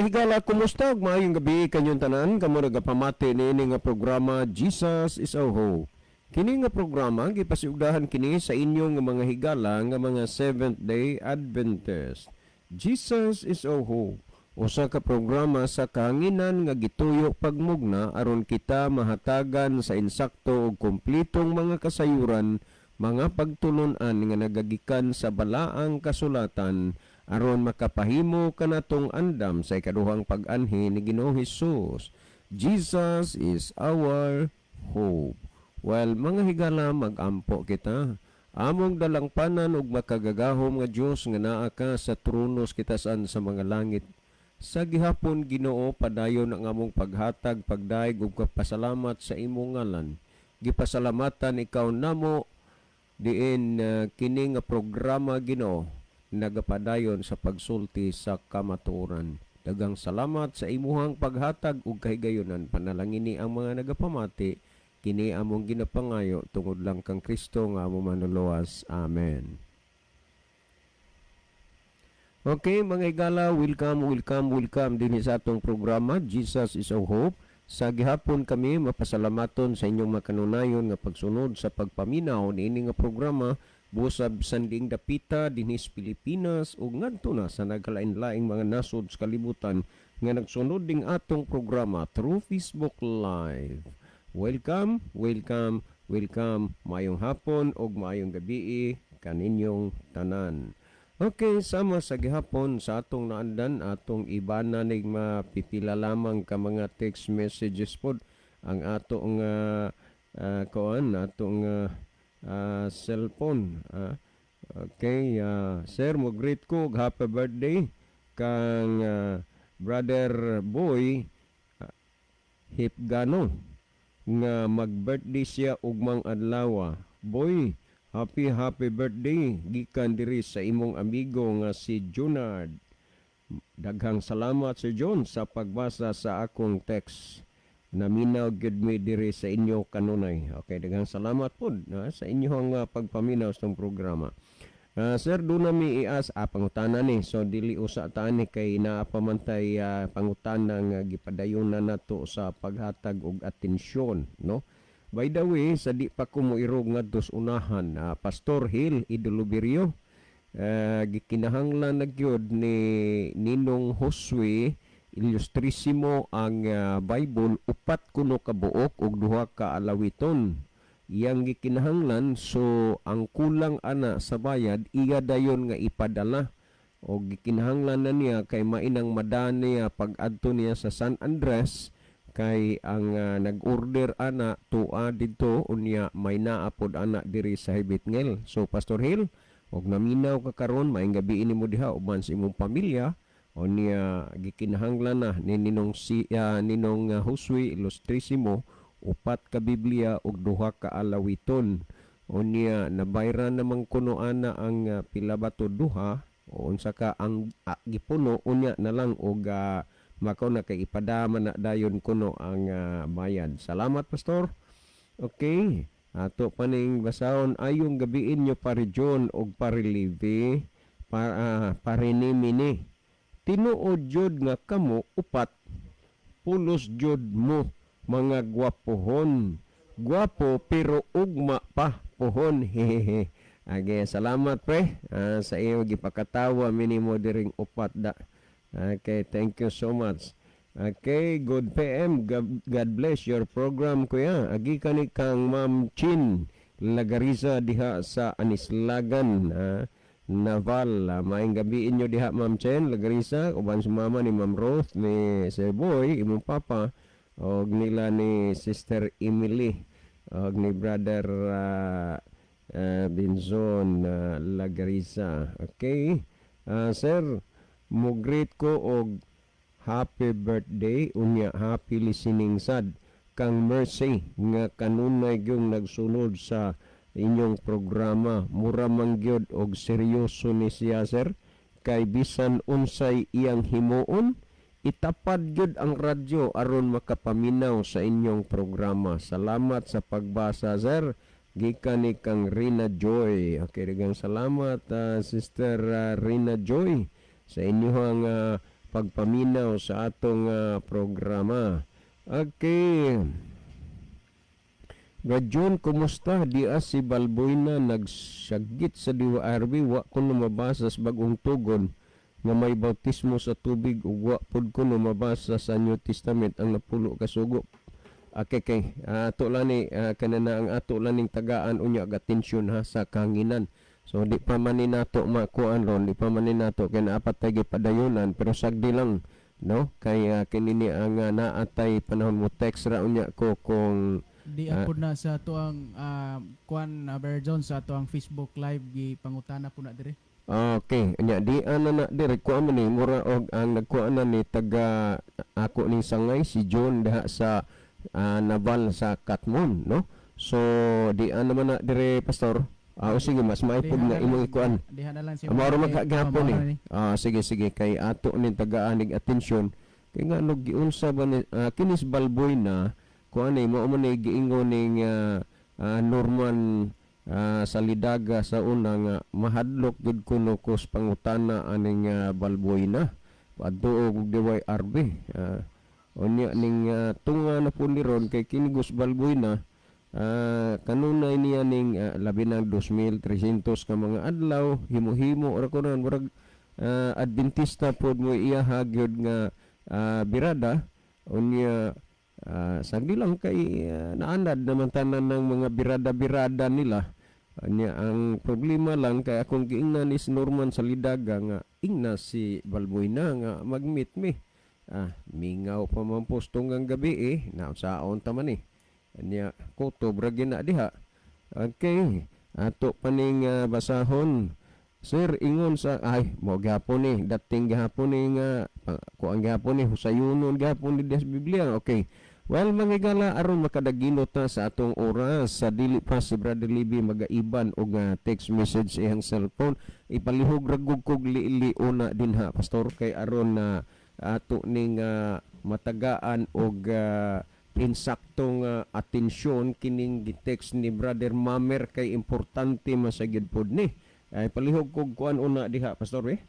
Mga higala, kumusta? Ug maayong gabi kanyong tanan, kamo nagapamati niini nga programa, Jesus is Our Hope. Kini nga programa gipasiugdahan kini sa inyong nga mga higala nga mga Seventh Day Adventist. Jesus is Our Hope. Usa ka programa sa kahanginan nga gituyo pagmugna aron kita mahatagan sa insakto ug kumplitong mga kasayuran, mga pagtulon-an nga nagagikan sa balaang kasulatan aron makapahimo kanatong andam sa ikaduhang pag-anhi ni Ginoong Hesus. Jesus is our hope. Well, mga higala, magampo kita. Among dalangpanan ug makagagahom nga Dios nga naa ka sa trono sa kitasan sa mga langit. Sa gihapon, Ginoo, padayon ang among paghatag, pagdayeg ug pasalamat sa imong ngalan. Gipasalamatan ikaw namo diin kini nga programa, Ginoo, nagapadayon sa pagsulti sa kamatuoran. Daghang salamat sa imuhang paghatag ug kahigayonan. Panalangini ang mga nagapamati. Kini among ginapangayo tungod lang kang Kristo nga among manluluwas. Amen. Okay, mga higala, welcome, welcome, welcome din sa atong programa, Jesus is Our Hope. Sa gihapon kami mapasalamaton sa inyong makanunayon nga pagsunod sa pagpaminaw niini nga programa busab sanding dapita dinhi sa Pilipinas ug ngadto na sa nagkalain-laing mga nasod sa kalibutan nga nagsunod ding atong programa through Facebook Live. Welcome, welcome, welcome. Maayong hapon ug maayong gabi kaninyong tanan. Okay, sama sa gihapon sa atong naandan, atong ibana ning mapipila lamang ka mga text messages pod ang atong kuan, atong cellphone. Okay, sir, mo greet ko og happy birthday kang Brother Boy Hipgano nga mag-birthday siya ugmang adlaw. Boy, happy happy birthday gikan diri sa imong amigo nga si Junard. Daghang salamat, Sir John, sa pagbasa sa akong text. Naminaw gyud mi diri sa inyo kanunay. Okay, daghang salamat pod sa inyong pagpaminaw sa programa. Sir, duna mi ias pangutana ni. So dili usa ta ni kay naa pa man tay pangutana nga gipadayonan nato sa paghatag og atensyon, no? By the way, sa di pa ko moirog ngadto sa unahan, Pastor Hill Idoloberio, gikinahanglan na gyud ni Ninong Josue Ilustrisimo ang Bible, upat kuno ka buok ug duha ka alawiton. Iyang gikinahanglan, so ang kulang ana sa bayad iya dayon nga ipadala o gikinahanglan na niya kay mainang madani niya pag adto niya sa San Andres kay ang nag-order ana tua didto, unya may naa pod ana diri sa Hibitngel. So Pastor Hill, og naminaw ka karon, maayong gabi nimo diha uban sa imong pamilya. Unya gikinahanglan na ni Ninong si Ninong Josue Ilustrisimo upat ka Biblia ug duha ka alawiton. Unya nabayran naman kuno ana ang pila ba to, duha o unsa ka ang gipuno, unya na lang og makaw na kay ipadama na dayon kuno ang bayad. Salamat, Pastor. Okay. Ato paning basahon. Ayong gabi inyo, Pare John og Pare Levi, para pare ni mini. Tinuod jud nga kamo upat pulos jud mo mga gwapohon. Gwapo pero ugma pa pohon. Hehehe. Age, salamat, pre, sa iyo gipakatawa minimo diring upat da. Okay, thank you so much. Okay, good PM. God bless your program, kuya. Agi kani kang Ma'am Chin Lagariza diha sa Anislagan, Naval. Maayong gabi inyo diha, Ma'am Chen Lagariza, uban sa mama ni Ma'am Ruth, ni Sir Boy, imong papa, og nila ni Sister Emily og ni Brother Binzon Lagariza. Okay. Sir, mo greet ko og happy birthday unya happy listening sad kang Mercy nga kanunay gyung nagsunod sa inyong programa. Mura man gyud og seryoso ni siya, sir, kay bisan unsay iyang himuon, itapad gyud ang radyo aron makapaminaw sa inyong programa. Salamat sa pagbasa, sir. Gikan ni kang Rina Joy. Okay, daghang salamat, Sister Rina Joy, sa inyong Pagpaminaw sa atong programa. Okay. Brad John, kumusta? Di si Balboyna nagsagit sa DYRB, wa ko mabasa sa Bagong Tugon nga may bautismo sa tubig ug wa pud ko mabasa sa New Testament ang napulo ka sugo. Okay. Ato lang ni kanana ang ato lang ning tagaan unya og atensyon ha sa kahanginan. So di pa man ni nato makuan ron, di pa man ni nato kay naa pa tay gipadayunan, pero sagdi lang, no, kay kini ni ang naatay panahon, mo text ra unya ko kung Di pod na sa atuang kuan, Brother John, sa atuang Facebook Live gipangutana po na dire. Okay, nya di ana na dire kuan man ni mura og ang nagkuan na ni taga ako ning sangay si John diha sa Naval sa Katmon, no? So di ana man na dire, pastor. O sige, mas maipod Diha nga na imong lang- ikuan. Diha na lang si Mao ra Ma'am. magkagapon Mao eh. ra ni. Sige sige, kay ato ning tagaan ning atensyon kay nga no giunsa ba ni kinis Balboy na kuan eh, mao man ni giingon ning Norman Salidaga sa una nga mahadlok gud kuno ko sa pangutana aning Balboy na padto og DYRB. Unya ning tunga na po ni ron kay kini Gus Balboy na kanunay niya ning labi nang 2,300 ka mga adlaw, himo-himo ra ko ron, murag Adventista pod mo iya gyud nga birada. Unya sagdi lang kay naanad naman tanan ng mga birada-birada nila. Unya ang problema lang kay akong giingnan is Norman Salidaga nga ingna si Balboy na nga mag-meet mi. Mingaw pa man po tunggang gabi eh. Naunsaon ta man eh. Anya kutob ra gyud na diha. Okay, ato pa ning basahon. Sir, ingon sa ay mo gihapon ni dating gihapon ni nga kuan gihapon ni husayunon gihapon ni sa Biblia. Okay. Well, mga higala, aron makadaginot na sa atong oras sa dili pa si Brother Libby magaiban og text message sa iyang cellphone, ipalihog ra gug kog liili una dinha, pastor, kay aron na ato ning matagaan og insaktong atensyon kining gi-text ni Brother Mamer kay importante man sa gyud pod ni. Ay palihog kog kuan una diha, pastor eh.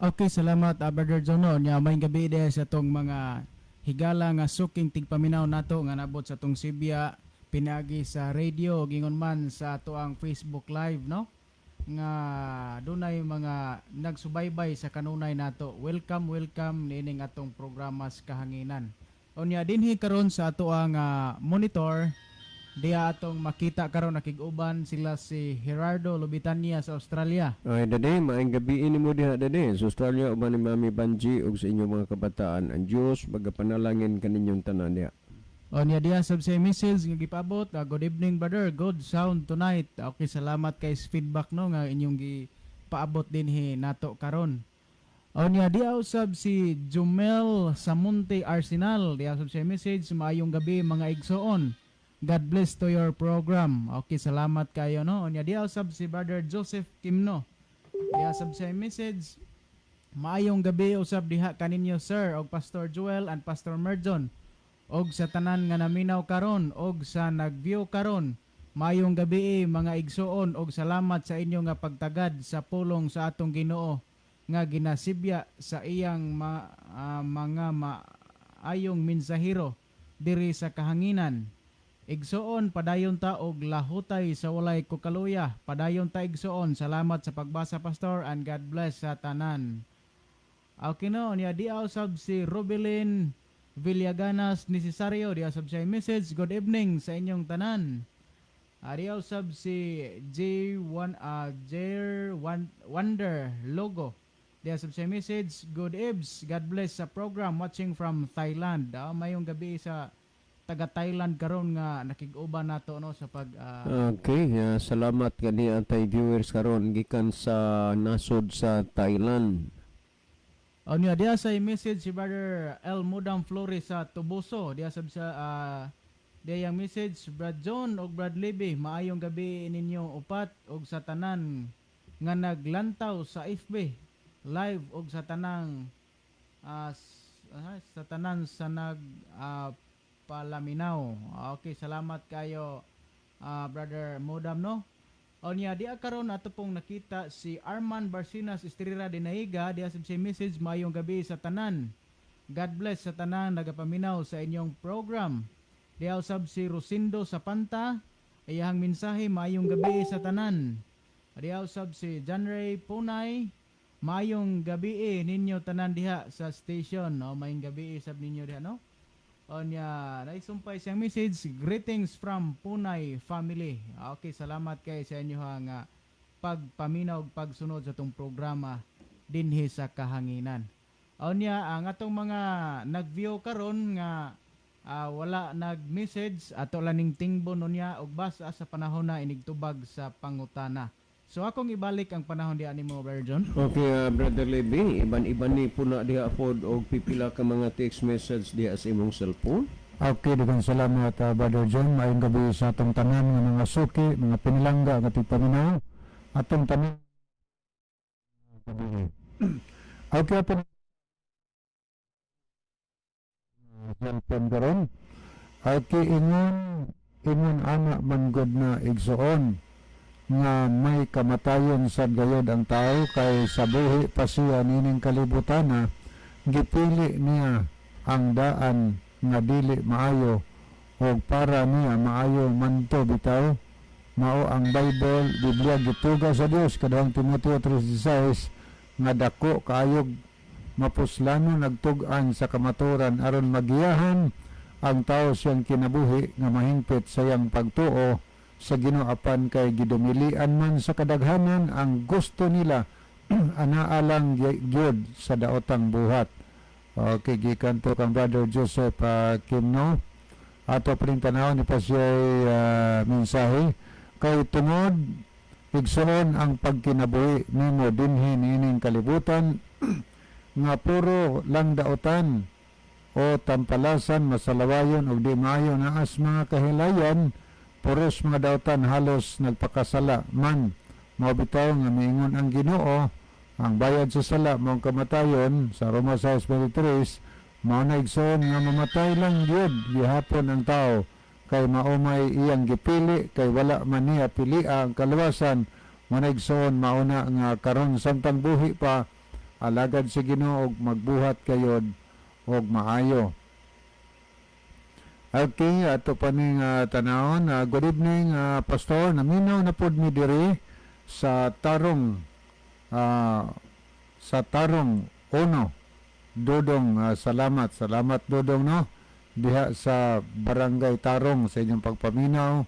Okay, salamat, Brother John. No. Nya may gabi diha sa atong mga higala nga suking tigpaminaw nato nga nabot sa atong Sibya pinagi sa radio gingon man sa atoang Facebook Live, no, nga dunay mga nagsubaybay sa kanunay nato. Welcome, welcome niining atong programa sa kahanginan. Unya dinhi karon sa atoang monitor diha atong makita karon nakig-uban sila si Gerardo Lubitania sa Australia. Ay dade, maayong gabi nimo diha dade. Sa Australia uban ni Mami Banji ug sa inyong mga kabataan. Ang Dios magapanalangin kaninyong tanan diha. O niya diha sab sa message nga gipaabot, "Good evening, brother, good sound tonight." Okay, salamat kay sa feedback, no, nga inyong gipaabot dinhi nato karon. O niya diha usab si Jumel Samunte Arsenal, diha usab sa message, "Maayong gabi, mga igsoon. God bless to your program." Okay, salamat kayo, no. O niya diha usab si Brother Joseph Kimno. Diha usab sa message, "Maayong gabi usab diha kaninyo, sir og Pastor Joel and Pastor Merjon og sa tanan nga naminaw karon og sa nag-view karon. Maayong gabi eh, mga igsoon, og salamat sa inyo nga pagtagad sa pulong sa atong Ginoo nga ginasibya sa iyang mga maayong mensahero diri sa kahanginan. Igsoon, padayon ta og lahutay sa walay kukaluya. Padayon ta, igsoon. Salamat sa pagbasa, Pastor, and God bless sa tanan." Okay, no, niya di usab si Rubilin Villaganas Necesario, di usab siya message, "Good evening sa inyong tanan." Di usab si J1 Jer Wonder Logo. Di usab siya message, "Good eves, God bless sa program, watching from Thailand." Mayong gabi sa taga Thailand karon nga nakig-uban nato, no, sa pag Okay, salamat kani atay viewers karon gikan sa nasod sa Thailand. O niya diha sa message si Brother El Mudam Flores sa Tubuso. Diha sab sa diha yang message, "Brad John og Brad Libby, maayong gabi ninyo upat og sa tanan nga naglantaw sa FB live og sa tanang sa tanan sa nag palaminaw." Okay, salamat kayo, Brother Mudam, no. Onya diha karon ato pong nakita si Arman Barcinas Estrera de Naiga diha sa message, "Maayong gabi sa tanan. God bless sa tanan nagapaminaw sa inyong program." Diha usab si Rosindo Sapanta, iyahang mensahe, "Maayong gabi sa tanan." Diha usab si John Ray Punay, "Maayong gabi ninyo tanan diha sa station." No, maayong gabi sab ninyo diha, no. Onya, naisumpay siyang message, "Greetings from Punay family." Okay, salamat kay sa inyo ha nga pagpaminaw ug pagsunod sa atong programa dinhi sa Kahanginan. Onya, ang atong mga nag-view karon nga wala nag-message, ato lang ning tingbon unya ug basa sa panahon na inigtubag sa pangutana. So akong ibalik ang panahon diha nimo, Brother John. Okay, Brother Levy, iban-iban ni puna diha pod og pipila ka mga text message diha sa imong cellphone. Okay, daghang salamat, Brother John. Maayong gabi sa atong tanan nga mga suki, mga pinilangga nga tigpaminaw. Atong tanan gabi. Okay, ato cellphone karon. Okay, ingon ana man gud na, igsoon, nga may kamatayon sad gayod ang tao kay sa buhi pa siya nining kalibutan gipili niya ang daan nga dili maayo og para niya maayo man to. Bitaw mao ang Bible, Biblia, gituga sa Dios kaduhang Timoteo 3:16 nga dako kaayog mapuslano nagtug-an sa kamaturan aron magiyahan ang tao siyang kinabuhi nga mahingpit sa iyang pagtuo sa Ginoo, apan kay gidumilian man sa kadaghanan ang gusto nila, anaa lang gyud sa daotang buhat. Okay, gikan to kang Brother Joseph Kimno. Ato pa rin tanaw ni pa siya mensahe. Kay tungod, igsoon, ang pagkinabuhi nimo dinhi niining kalibutan nga puro lang daotan o tampalasan, masalawayon og di maayo naas mga kahilayan, puros mga daotan, halos nagpakasala man. Mao bitaw nga miingon ang Ginoo, ang bayad sa sala mao ang kamatayon sa Roma 6:23. Mao na, igsoon, nga mamatay lang gyud gihapon ang tao kay mao may iyang gipili, kay wala man niya pilia ang kaluwasan. Mao na, igsoon, mauna nga karon samtang buhi pa alagad sa Ginoo og magbuhat kayod og maayo. Okay, ato pa ning tanawon. Good evening, Pastor. Naminaw na pod mi diri sa Tarong Uno. Dodong, salamat. Salamat, Dodong, no. Diha sa Barangay Tarong sa inyong pagpaminaw.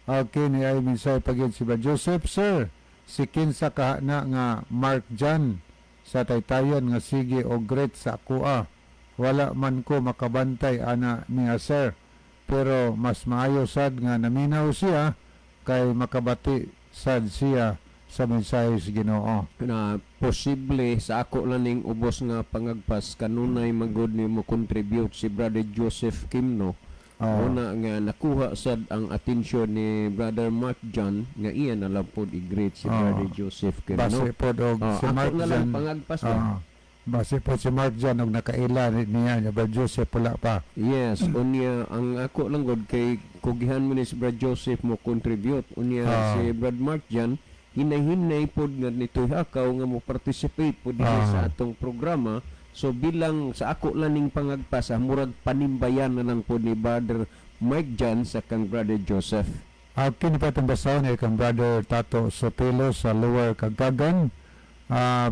Okay, ni ay mensahe pagid si Brad Joseph. "Sir, si kinsa ka na nga Mark Jan sa Taytayan nga sige og greet sa akoa? Wala man ko makabantay ana niya, sir. Pero mas maayo sad nga naminaw siya kay makabati sad siya sa mensahe sa Ginoo." Na posible sa ako lang ning ubos nga pangagpas kanunay magod ni mo contribute si Brother Joseph Kimno. Una nga nakuha sad ang atensyon ni Brother Mark John nga iya na lang pod i-greet si Brother Joseph Kimno. Base pod og Oh, si ako Mark na lang John. pangagpas ba? Base pod si Mark John og nakaila niya niya Brother Joseph wala pa. Yes, unya ang ako lang gud kay kugihan mo ni si Brad Joseph mo contribute. Unya si Brad Mark John hinay-hinay pod nga nito'y hakaw nga mo participate pod dinhi sa atong programa. So bilang sa ako lang ning pangagpas, murag panimbayan na lang pod ni Brother Mike John sa kang Brother Joseph. Kini pa itong basahon ay kang Brother Tato Sotelo sa Lower Kagagan.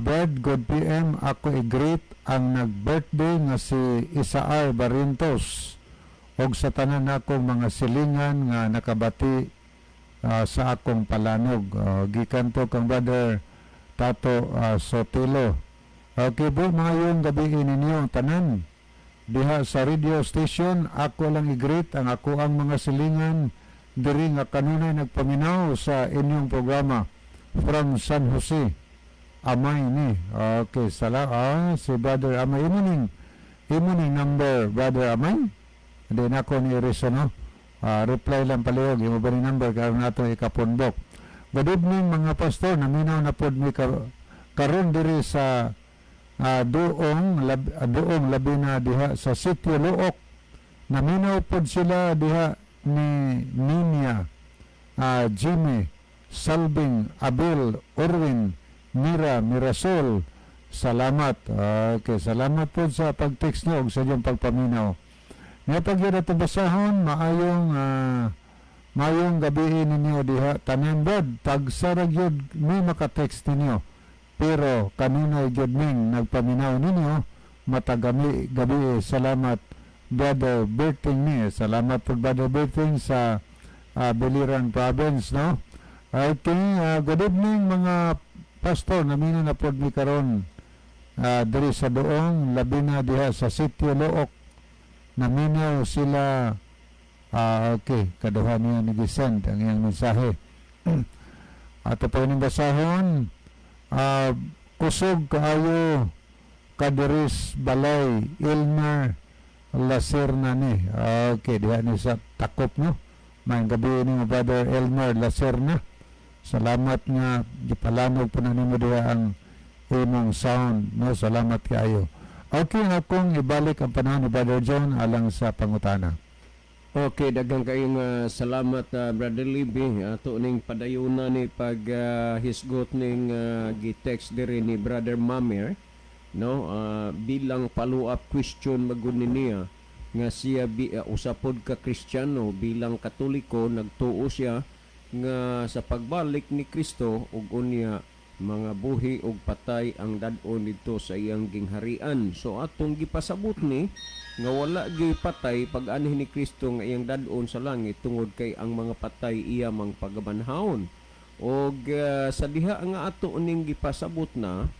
"Brad, good PM. Ako i-greet ang nag-birthday nga si Isaar Barrientos og sa tanan akong mga silingan nga nakabati sa akong palanog." Gikan to kang Brother Tato Sotelo. Okay po, maayong gabi ninyo ang tanan diha sa radio station. Ako lang i-greet ang ako ang mga silingan diri nga kanunay nagpaminaw sa inyong programa from San Jose. Amay ni. Okay, sala si Brother Amay, imo ning number, Brother Amay. Hindi na ako ni Iriso, no. Reply lang palihog imo ba ni number karon nato ikapunbok. "Good evening, mga pastor, naminaw na pod mi karon diri sa Duong Labina diha sa Sitio Luok. Naminaw pod sila diha ni Ninia, Jimmy. Salving, Abel, Orwin, Mira, Mirasol. Salamat. Okay, salamat po sa pag-text nyo ug sa inyong pagpaminaw. Nga pag yun ato basahon, maayong gabi ninyo diha tanan, brad. Tagsarag yun mi maka-text ninyo. Pero kanunay gyud ming nagpaminaw ninyo matagami gabi. Salamat, Brother Berting ni. Salamat po, Brother Berting, sa Biliran Province, no? Okay, good evening, mga pastor. Naminaw na pod mi karon diri sa Doong, labi na diha sa Sitio Look. Naminaw sila. Okay, kaduha niya ni send ang iyang mensahe. Ato pa ning basahon. Kusog kaayo kadiris balay, Ilmer Lacerna ni. Okay, diha ni sa Takop, no? Maayong gabi ni Brother Elmer Lacerna. Salamat nga gipalanog po na nimo diha ang imong sound, no? Salamat kaayo. Okay, akong ibalik ang panahon ni Brother John alang sa pangutana. Okay, daghang kayong salamat, Brother Libby. Ato ning padayuna ni pag hisgot ning gi-text diri ni Brother Mamer, no? Bilang follow-up question magud ni niya nga siya usa pod ka Kristiyano, bilang Katoliko nagtuo siya nga sa pagbalik ni Kristo ug unya mga buhi ug patay ang dad-on didto sa iyang gingharian. So atong gipasabot ni nga wala gyud patay pag anhi ni Kristo nga iyang dad-on sa langit tungod kay ang mga patay iya mang pagabanhawon. Og sa diha nga ato ning gipasabot na,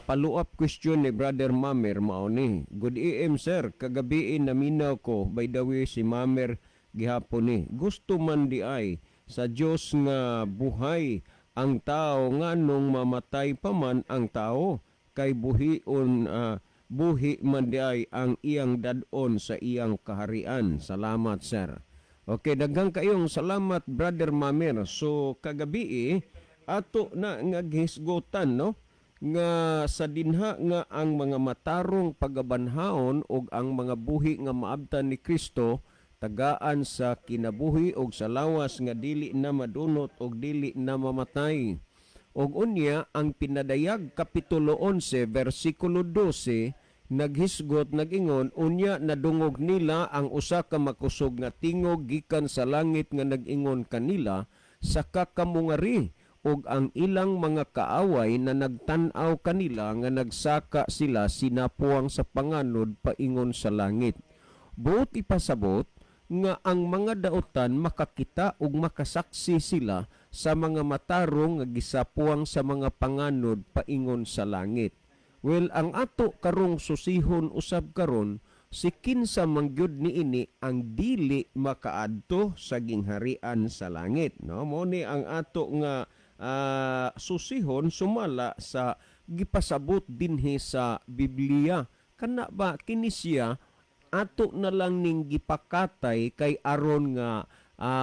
follow-up question ni Brother Mamer mao ni. "Good AM, sir, kagabi naminaw ko." By the way, si Mamer gihapon ni. "Gusto man di ay sa Dios nga buhay ang tao, nganong mamatay pa man ang tao kay buhion buhi man di ay ang iyang dad-on sa iyang kaharian? Salamat, sir." Okay, daghang kayong salamat, Brother Mamer. So kagabi ato na nga gihisgutan, no, nga sa dinha nga ang mga matarong pagabanhaon og ang mga buhi nga maabtan ni Kristo tagaan sa kinabuhi og sa lawas nga dili na madunot og dili na mamatay. Og unya ang Pinadayag kapitulo 11 versikulo 12 naghisgot, nagingon, "Unya nadungog nila ang usa ka makusog nga tingog gikan sa langit nga nag-ingon kanila, 'Saka kamo ngari,' ug ang ilang mga kaaway na nagtan-aw kanila nga nagsaka sila sinapuang sa panganod paingon sa langit." Buot ipasabot nga ang mga dautan makakita ug makasaksi sila sa mga matarong nga gisapuang sa mga panganod paingon sa langit. Well, ang ato karong susihon usab karon, si kinsa mangyud niini ang dili makaadto sa gingharian sa langit, no? Mo ni ang ato nga susihon sumala sa gipasabot dinhi sa Biblia. Kana ba kini siya ato na lang ning gipakatay kay aron nga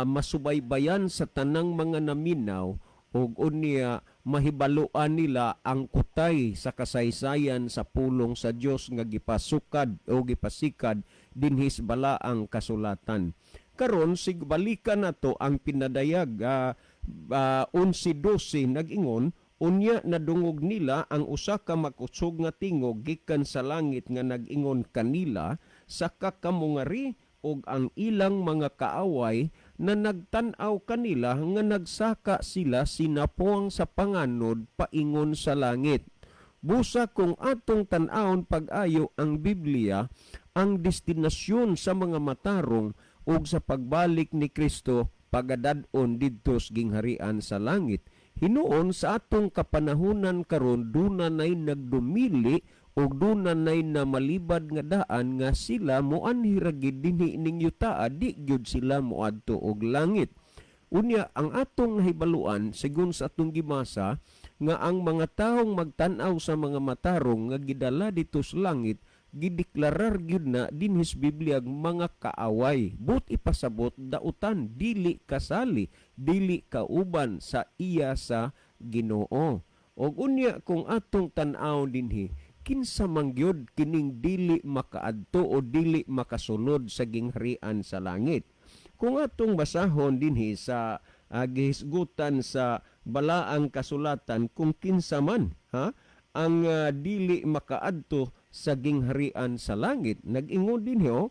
masubaybayan sa tanang mga naminaw ug unya mahibaluan nila ang kutay sa kasaysayan sa pulong sa Dios nga gipasukad o gipasikad dinhi sa balaang kasulatan. Karon sig balikan nato ang Pinadayag 11:12, nag-ingon, "Unya nadungog nila ang usa ka makusog nga tingog gikan sa langit nga nag-ingon kanila, 'Saka kamo ngari,' ug ang ilang mga kaaway na nagtan-aw kanila nga nagsaka sila sinapuang sa panganod paingon sa langit." Busa kung atong tan-awon pag-ayo ang Biblia, ang destinasyon sa mga matarong ug sa pagbalik ni Kristo pagadad-on didto sa gingharian sa langit. Hinuon sa atong kapanahunan karon duna nay nagdumili ug duna nay na malibad nga daan nga sila moanhi ra gid dinhi ning yutaa, di gyud sila moadto og langit. Unya ang atong nahibaluan segun sa atong gibasa nga ang mga taong magtan-aw sa mga matarong nga gidala dito sa langit, gideklarar gyud na dinhi sa Biblia ang mga kaaway. But ipasabot dautan, dili kasali, dili kauban sa iya sa Ginoo. Og unya kung atong tan-aw dinhi, kinsa man gyud kining dili makaadto o dili makasulod sa gingharian sa langit? Kung atong basahon dinhi sa gihisgutan sa balaang kasulatan kung kinsa man, ha, ang dili makaadto sa gingharian sa langit. Nag-ingon din ho,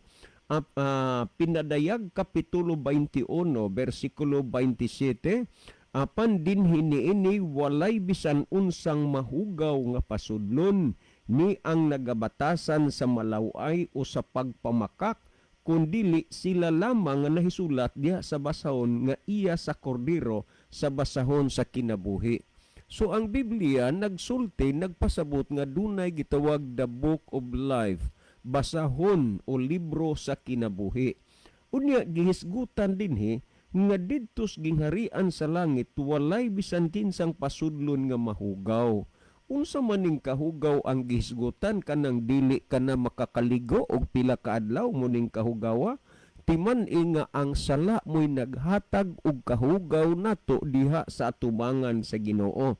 Pinadayag kapitulo 21 bersikulo 27, apan dinhi niini walay bisan unsang mahugaw nga pasudlon ni ang nagabatasan sa malaway o sa pagpamakak, kundili sila lamang nga nahisulat diha sa basahon nga iya sa kordero sa basahon sa kinabuhi. So ang Biblia nagsulti, nagpasabot nga dunay gitawag the Book of Life, basahon o libro sa kinabuhi. Unya gihisgutan dinhi nga didtos gingharian sa langit walay bisan kinsang pasudlon nga mahugaw. Unsa maning kahugaw ang gihisgutan? Kanang dili ka na makakaligo og pila ka adlaw muning kahugawa? Timan-i nga ang sala mo'y naghatag og kahugaw nato diha sa atubangan sa Ginoo.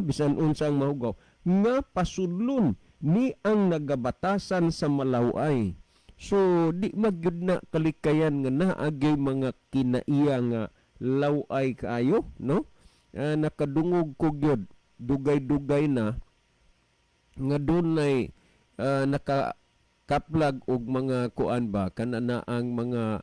Bisan unsang mahugaw nga pasudlon ni ang nagabatasan sa malaway. So di magyud na kalikayan nga naagay mga kinaiya nga laway kaayo, no? Nakadungog ko gyud dugay-dugay na nga dunay nakakaplag og mga kuan ba kana na ang mga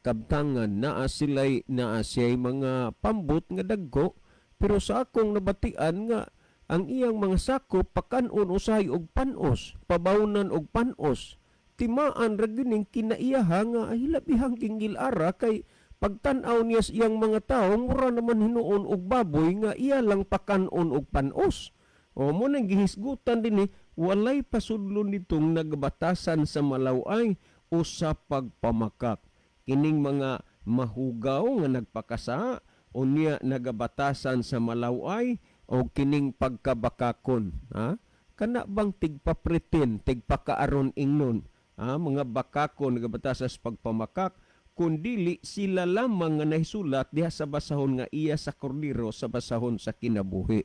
kabtangan, naa sila'y naa siya'y mga pambot nga dagko, pero sa akong nabatian nga ang iyang mga sako pakan-on usahay og panos, pabawnan og panos. Timaan ra gyud ning kinaiyaha nga hilabihang gingilara kay pagtan-aw niya sa iyang mga tawo mura naman hinuon og baboy nga iya lang pakan-on og panos. O mo nang gihisgutan dinhi, walay pasudlon nitong nagbatasan sa malaway o sa pagpamakak. Kining mga mahugaw nga nagpakasa o niya nagabatasan sa malaway o kining pagkabakakon, ha? Kana bang tigpapritin, tigpakaaron ingnon, ha? Mga bakakon nagabatasan sa pagpamakak, kundili sila lamang nga nahisulat diha sa basahon nga iya sa kordero sa basahon sa kinabuhi.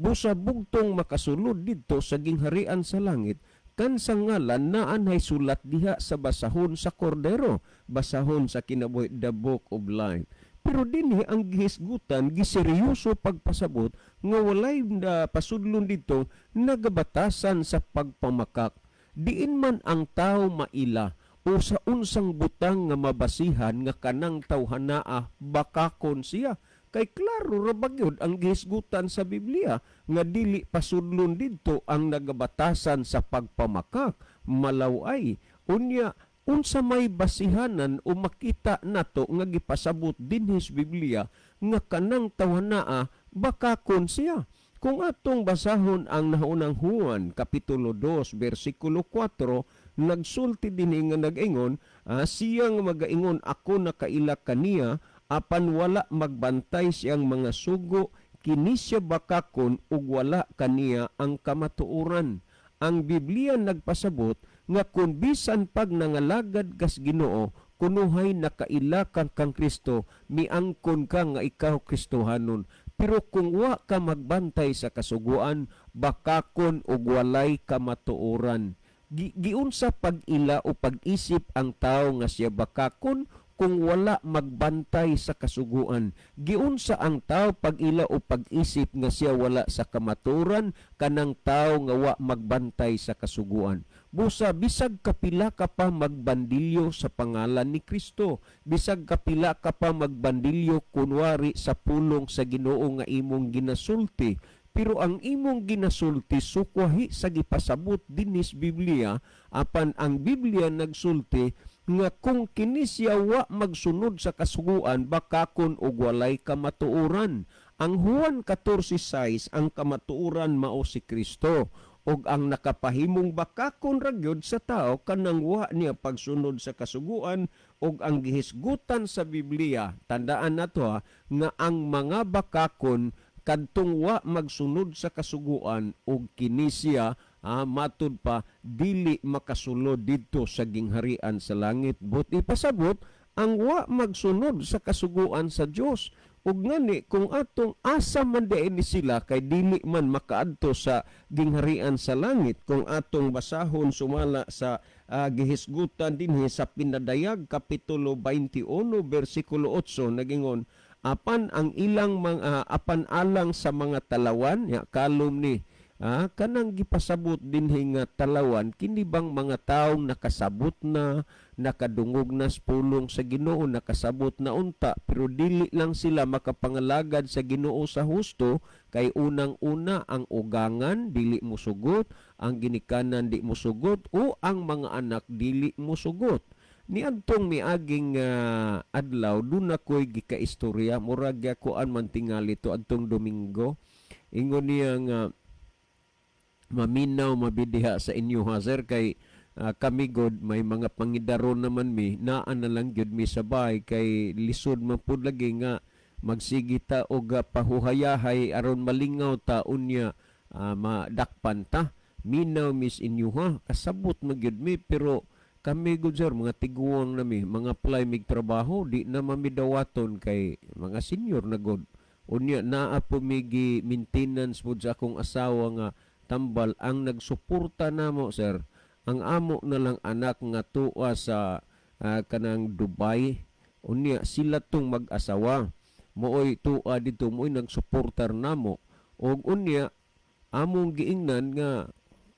Busa bugtong makasulod didto sa gingharian sa langit, kan sa ngalan naan hay sulat diha sa basahon sa kordero, basahon sa kinabuhi, the Book of Life. Pero dinhi ang gihisgutan, giseryoso pagpasabot nga walay na pasudlon dito nagabatasan sa pagpamakak. Diin man ang tao maila o sa unsang butang nga mabasihan nga kanang tawhanaa bakakon siya. Kay klaro ra ba gyud ang gihisgutan sa Biblia nga dili pasudlon didto ang nagabatasan sa pagpamakak, malaway. Unya unsa may basihanan o makita nato nga gipasabot dinhi sa Biblia nga kanang tawhanaa bakakon siya. Kung atong basahon ang naunang Juan kapitulo 2 bersikulo 4, nagsulti dinhi nga nag-ingon, siyang magaingon ako nakaila kaniya apan wala magbantay siyang mga sugo, kini siya bakakon ug wala kaniya ang kamatuoran. Ang Biblia nagpasabot nga kung bisan pag nangalagad kas Ginoo, kunuhay nakaila kang kang Kristo, miangkon ka nga ikaw Kristohanon. Pero kung wa ka magbantay sa kasuguan, bakakon ug walay kamatuoran. Giunsa pag-ila o pag-isip ang tao nga siya bakakon kung wala magbantay sa kasuguan? Giunsa ang tao pag-ila o pag-isip nga siya wala sa kamaturan kanang tao nga wa magbantay sa kasuguan? Busa bisag kapila ka pa magbandilyo sa pangalan ni Kristo, bisag kapila ka pa magbandilyo kunwari sa pulong sa Ginoo nga imong ginasulti, pero ang imong ginasulti sukwahi sa gipasabot dinis Biblia, apan ang Biblia nagsulti nga kung kini siya wa magsunod sa kasuguan, bakakon og walay kamatuoran. Ang Juan 14:6, ang kamatuoran mao si Kristo, ug ang nakapahimong bakakon ra gyud sa tao kanang wa niya pagsunod sa kasuguan ug ang gihisgutan sa Biblia. Tandaan nato, ha, nga ang mga bakakon kadtong wa magsunod sa kasuguan ug kini siya, matud pa dili makasulod didto sa gingharian sa langit. But ipasabot ang wa magsunod sa kasuguan sa Dios. Ug ngani kung atong asa man diay ni sila kay dili man makaadto sa gingharian sa langit, kung atong basahon sumala sa gihisgutan dinhi sa Pinadayag kapitulo 21 bersikulo 8, nagingon Apan ang ilang mga apan alang sa mga talawan ya kalom ni kanang gipasabot dinhi nga talawan, kini bang mga taong nakasabot na, nakadungog na sa pulong sa Ginoo, nakasabot na unta, pero dili lang sila makapangalagad sa Ginoo sa husto kay unang-una ang ugangan dili musugot, ang ginikanan di musugot, o ang mga anak dili musugot. Niadtong miaging adlaw, dun ako'y gikaistorya, murag kuan man tingali to adtong Domingo. Ingon niya nga maminaw mabidiha sa inyo ha sir, kay kami god may mga pangidaron naman mi, naa na lang gyud mi sa bahay kay lisod man pud lagi nga magsigi ta og pahuhayahay aron malingaw ta unya madakpan ta. Minaw mis inyo ha, kasabot man gyud mi, pero kami gud sir mga tiguang nami, mga apply mig trabaho, di na mamidawaton kay mga senior na god. Unya naa po mi gi maintenance pod sa akong asawa nga tambal. Ang nagsuporta namo sir, ang amo na lang anak nga tuwa sa kanang Dubai. Unya sila tong mag-asawa mooy tuwa dito, mooy nagsuportar namo. Og unya among giingnan nga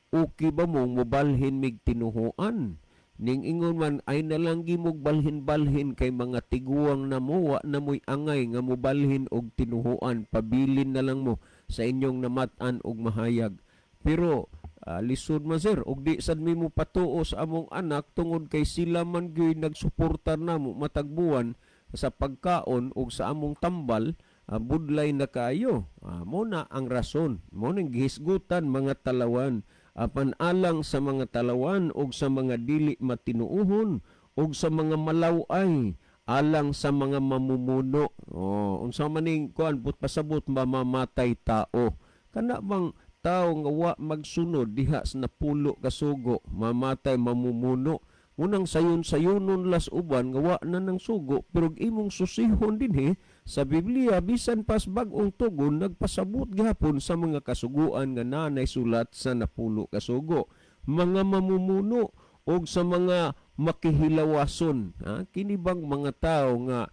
okay ba mong mobalhin mig tinuhuan, ning ingon man ay nalang gimog balhin-balhin kay mga tiguang na mo, wa na mo'y angay nga mobalhin og tinuhuan, pabilin na lang mo sa inyong namat-an og mahayag. Pero lisod man sir, og di sad mi mo patuo sa among anak tungod kay sila man gyud nagsuportar namo matag buwan sa pagkaon og sa among tambal, budlay na kaayo. Mo na ang rason, mo ning gihisgutan mga talawan. Apan alang sa mga talawan og sa mga dili matinuohon og sa mga malaw-ay, alang sa mga mamumuno. Oh, unsa man ning kuan but pasabot mamamatay tao. Kana bang tao nga wa magsunod diha sa napulo ka sugo, mamatay mamumuno. Unang sayon-sayunon las uban nga wa na nang sugo, pero imong susihon dinhi sa Biblia bisan pas bag-ong tugon nagpasabot gihapon sa mga kasuguan nga nanay sulat sa napulo ka sugo. Mga mamumuno og sa mga makihilawason, ha? Kini bang mga tao nga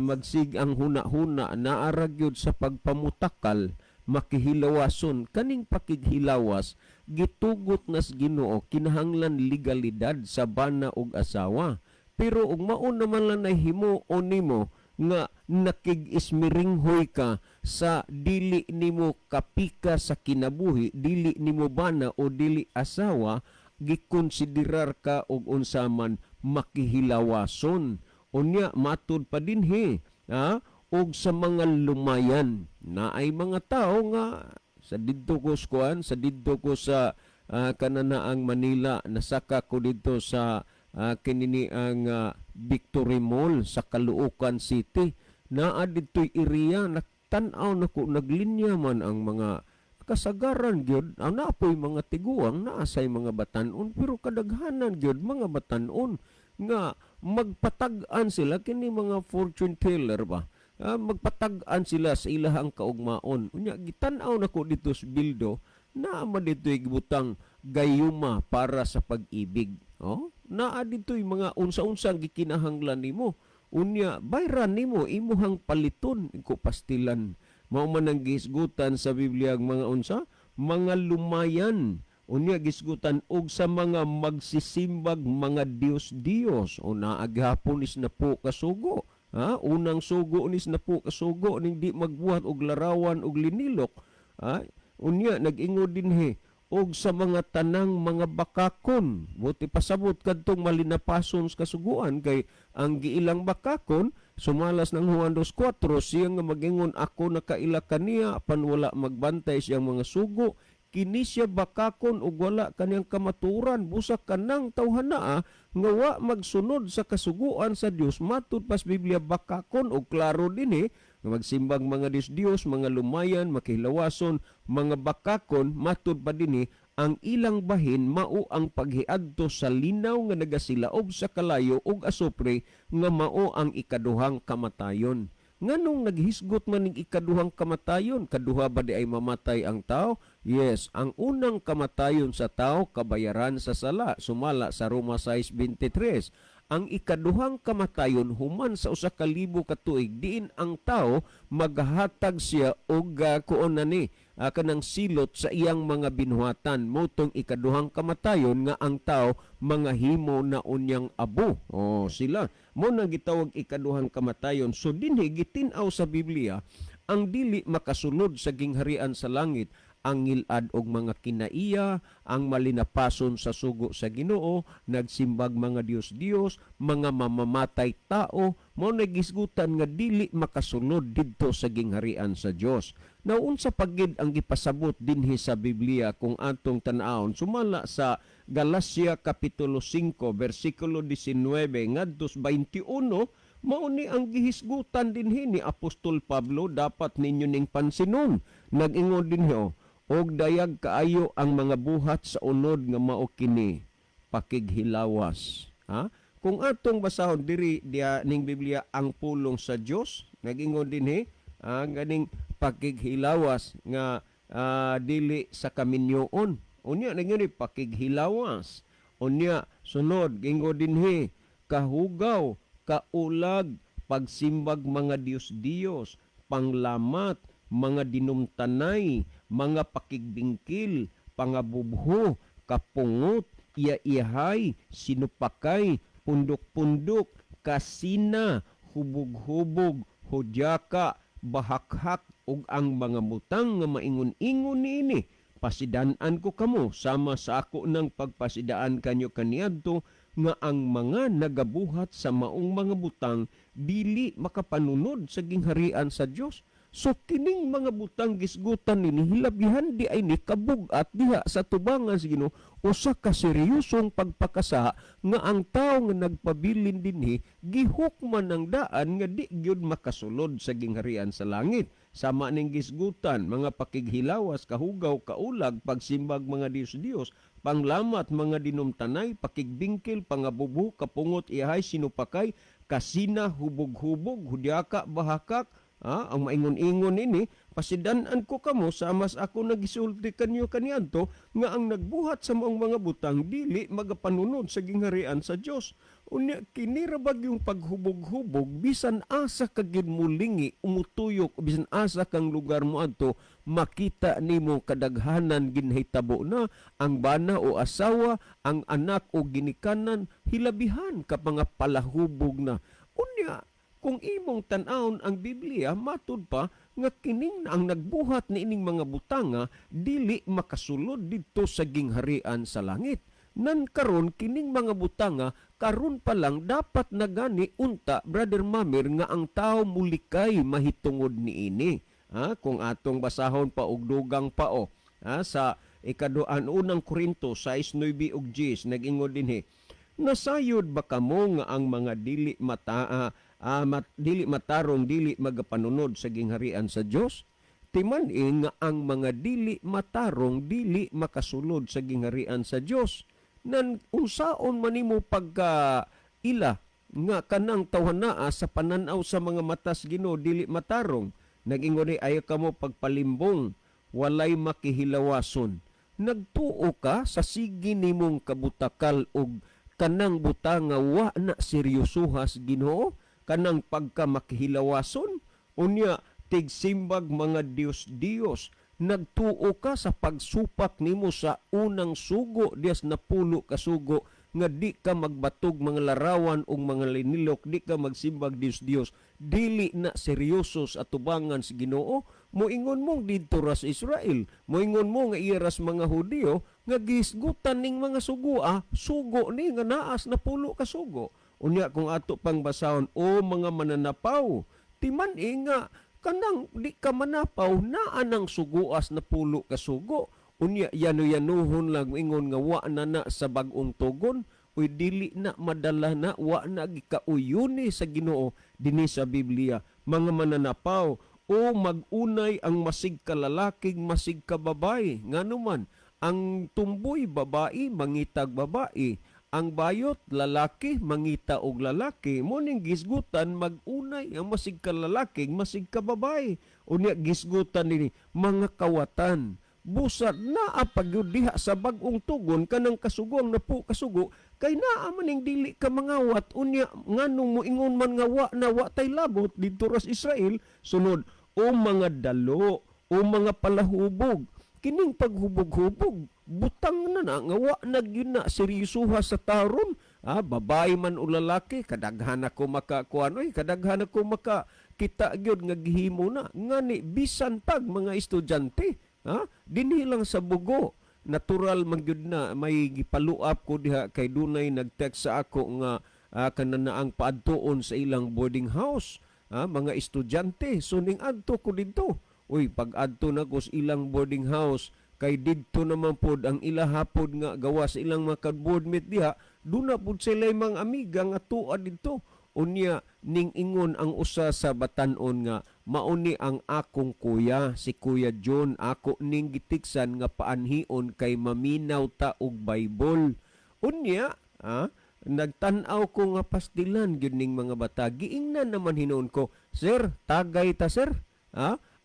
magsig ang huna-huna naara gyud sa pagpamutakal, makihilawason, kaning pakighilawas gitugot nas Ginoo kinahanglan legalidad sa bana og asawa. Pero og mao naman lang nahimuon nimo nga nakig-ismiringhoy ka sa dili nimo kapika sa kinabuhi, dili nimo bana o dili asawa, gikonsiderar ka og unsa man makihilawason. Unya matud pa dinhi, ha, og sa mga lumayan na ay mga tao nga sa didto ko skuan, sa didto ko sa kananaang Manila, nasaka ko didto sa kinini ang Victory Mall sa Caloocan City. Naa didto'y area, nagtan-aw nako, naglinya man ang mga kasagaran gyud, ang naapoy mga tiguang, naasay mga batan-on, pero kadaghanan gyud mga batan-on nga magpatag-an sila kini mga fortune teller ba. Magpatag-an sila sa ilahang kaugmaon. Unya gitan-aw nako dito sa bildo, naa man dito'y gibutang gayuma para sa pag-ibig. Oh, naa dito'y mga unsa-unsa ang gikinahanglan nimo. Unya bayran nimo imuhang paliton ko pastilan. Mao man ang gihisgutan sa Biblia ang mga unsa, mga lumayan. Unya gisgutan og sa mga magsisimbag mga Dios-Dios. O naa gihapon is na po kasugo. Ha? Unang sugo nis na po kasugo ning di magbuhat og larawan og linilok. Ha? Unya nag-ingon dinhi og sa mga tanang mga bakakon. Buti pasabot kadtong malinapason sa kasuguan kay ang giilang bakakon sumalas ng Juan 2:4, siya nga magingon ako nakaila kaniya apan wala magbantay siyang mga sugo, kini siya bakakon ug wala kaniyang kamaturan, busa kanang tawhanaa nga wa magsunod sa kasuguan sa Dios. Matud pas Biblia bakakon og klaro dinhi nga magsimbang mga Dios-Dios, mga lumayan, makihilawason, mga bakakon, matud pa dinhi ang ilang bahin mao ang paghiadto sa linaw nga nagasilaob sa kalayo ug asupre nga mao ang ikaduhang kamatayon. Nganong naghisgot man ning ikaduhang kamatayon? Kaduha ba di ay mamatay ang tao? Yes, ang unang kamatayon sa tao kabayaran sa sala, sumala sa Roma 6:23. Ang ikaduhang kamatayon human sa 1,000 ka tuig, diin ang tao maghatag siya og kuon na ni kanang silot sa iyang mga binuhatan. Motong ikaduhang kamatayon nga ang tao mga himo na unyang abo. Oh, sila mo nang gitawag ikaduhang kamatayon. So dinhi gitin-aw sa Biblia ang dili makasulod sa gingharian sa langit ang ngilad og mga kinaiya, ang malinapason sa sugo sa Ginoo, nagsimbag mga Dios-Dios, mga mamamatay tao, mao na gisgutan nga dili makasulod didto sa gingharian sa Dios. Now unsa pagid ang gipasabot dinhi sa Biblia kung atong tan-awon sumala sa Galacia kapitulo 5 bersikulo 19 ngadto 21, mao ni ang gihisgutan dinhi ni Apostol Pablo, dapat ninyo ning pansinon. Nag-ingon dinhi, oh, og dayag kaayo ang mga buhat sa unod nga mao kini pakighilawas. Ha? Kung atong basahon diri diya ning Biblia ang pulong sa Dios, nag-ingon dinhi ganing pakighilawas nga dili sa kaminyoon. Unya nag-ingon pakighilawas. Unya sunod gingon dinhi kahugaw, kaulag, pagsimbag mga Dios-Dios, panglamat, mga dinumtanay, mga pakigbingkil, pangabubho, kapungot, iya-ihay, sinupakay, pundok-pundok, kasina, hubog-hubog, hudyaka, bahakhak, ug ang mga butang nga maingon-ingon niini. Pasidan-an ko kamo sama sa ako ng pagpasidaan kanyo kaniadto nga ang mga nagabuhat sa maong mga butang dili makapanunod sa gingharian sa Dios. So kining mga butang gisgutan nini hilabihan di ay ni kabug-at diha sa tubangan sa Ginoo, usa ka seryosong pagpakasaha nga ang tawo nga nagpabilin dinhi gihukman ang daan nga di gyud makasulod sa gingharian sa langit. Sama ning gisgutan mga pakighilawas, kahugaw, kaulag, pagsimbag mga Dios-Dios, panglamat mga dinumtanay, pakigbingkil, pangabubo, kapungot, ihay, sinupakay, kasina, hubog-hubog, hudyaka, bahakak. Ang maingon-ingon ini, pasidan-an ko kamo sa mas ako nagisulti kanyo kaniadto nga ang nagbuhat sa maong mga butang dili magapanunod sa gingharian sa Dios. Unya kini ra bag yung paghubog-hubog, bisan asa ka gid mulingi umutuyok, bisan asa kang lugar mo adto, makita nimo kadaghanan ginhitabo na ang bana o asawa, ang anak o ginikanan, hilabihan ka mga palahubog na. Unya kung imong tan-awon ang Biblia, matud pa nga kining ang nagbuhat niining mga butanga dili makasulod didto sa gingharian sa langit. Nan karon kining mga butanga karon pa lang dapat nagani unta, Brother Mamir, nga ang tao mulikay mahitungod niini. Ha? Kung atong basahon pa og dugang pa o ha? Sa ikaduan unang Korinto 6:9 ug 10, nag-ingon dinhi, nasayod ba kamo nga ang mga dili mata dili matarong dili magapanunod sa gingharian sa Dios? Timan-i nga ang mga dili matarong dili makasulod sa gingharian sa Dios. Nan unsaon man nimo pagka ila nga kanang tawhanaa sa pananaw sa mga matas Ginoo dili matarong? Nag-ingon ni ayaw kamo pagpalimbong, walay makihilawason. Nagtuo ka sa sige nimong kabutakal og kanang butanga wa na seryosohas Ginoo, kanang pagka makihilawason. Unya tigsimbag mga Dios-Dios, nagtuo ka sa pagsupak nimo sa unang sugo dias napulo ka sugo nga di ka magbatog mga larawan o mga linilok, di ka magsimbag Dios-Dios, dili na seryoso sa atubangan sa Ginoo. Moingon mong didto ra sa Israel, moingon mo nga iya ras mga Hudiyo nga gisgutan ning mga sugoa, sugo ni nga naas na pulo ka sugo. Unya kung ato pang basahon, o mga mananapaw, timan-i nga kanang di ka manapaw naa nang suguas na pulo ka sugo. Unya yano-yanuhon lang ingon nga wa na na sa bag-ong tugon, uy dili na madala na, wa na gikauyuni sa Ginoo dinhi sa Biblia. Mga mananapaw, o magunay ang masig ka lalaking masig ka babae. Ngano man ang tumboy babae mangitag babae, ang bayot lalaki mangita og lalaki. Mo ning gisgutan magunay ang masig ka lalaking masig ka babae. Unya gisgutan nini mga kawatan, Busa naa pa gyud diha sa bag-ong tugon kanang kasuguang napo kasugo kay naa maning dili ka mangawat. Unya nganong moingon man nga wa na, wa tay labot didto ras Israel? Sunod, o mga dalo o mga palahubog. Kining paghubog-hubog, butang na na nga wa na gyud na seryosoha sa taron, babae man o lalaki. Kadaghan ako makakuan oy, kadaghan ako maka kita gyud nga gihimo na ngani, bisan pag mga estudyante, ha, dinhi lang sa Bogo. Natural man gyud na may gipaluap ko diha kay dunay nag-text sa ako nga kanana ang paadtuon sa ilang boarding house, mga estudyante. So ning adto ko didto, uy, pag adto na ko sa ilang boarding house, kay didto naman pod ang ilahapod nga gawa sa ilang mga ka-boardmate diha, duna pod sila mga amiga nga tuwa didto. Unya ning ingon ang usa sa batan-on nga mauni ang akong kuya, si Kuya John, ako ning gitiksan nga paanhion kay maminaw ta og Bible. Unya nagtan-aw ko nga pastilan gyud ning mga bata. Giingnan naman hinuon ko, "Sir, tagay ta, sir."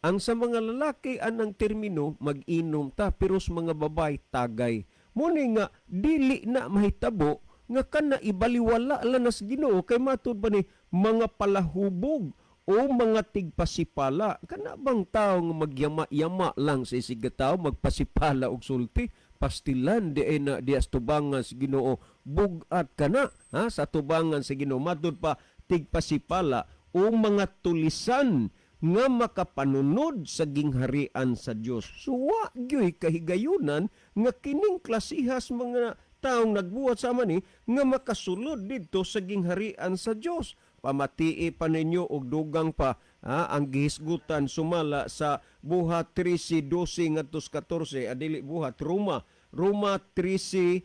Ang sa mga lalaki anang termino mag-inom ta, pero sa mga babae tagay. Muni nga dili na mahitabo nga kana ibaliwala lang nas Ginoo kay matud ba ni mga palahubog o mga tigpasipala. Kana bang tao nga magyama-yama lang sa isig tao, magpasipala og sulti, pastilan di ay na dias tubangan sa Ginoo. Bugat kana ha sa tubangan sa Ginoo. Matud pa, tigpasipala o mga tulisan nga makapanunod sa gingharian sa Dios. Suwa gyoy kahigayunan nga kining klasihas mga taong nagbuhat sa ni nga makasulod didto sa gingharian sa Dios. Pamatii pa ninyo og dugang pa ha, ang gihisgutan sumala sa Buhat 13:12 ngadto 14, adili Buhat, Roma, Roma 13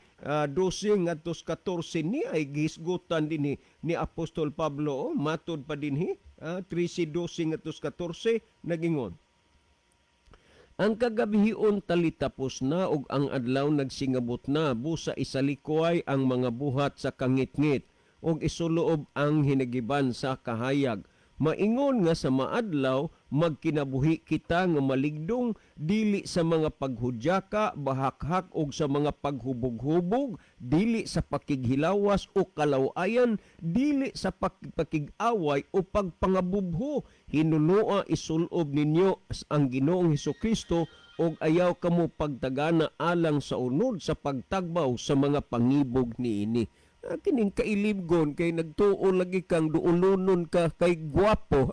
12 ngadto 14 ni ay gihisgutan dinhi ni Apostol Pablo. Oh, matud pa dinhi 13:12 ngadto 14, nagingon, "Ang kagabhion talitapos na ug ang adlaw nagsingabot na. Busa isalikuay ang mga buhat sa kangitngit ug isuloob ang hinagiban sa kahayag. Maingon nga sa maadlaw magkinabuhi kita nga maligdong, dili sa mga paghudyaka, bahakhak ug sa mga paghubog-hubog, dili sa pakighilawas o kalawayan, dili sa pakig-away o pagpangabubho. Hinunoa isulob ninyo ang Ginoong Hesukristo ug ayaw kamo pagtagana alang sa unod sa pagtagbaw sa mga pangibog niini." Kining kailibgon kay nagtuo lagi kang duulonon ka kay gwapo.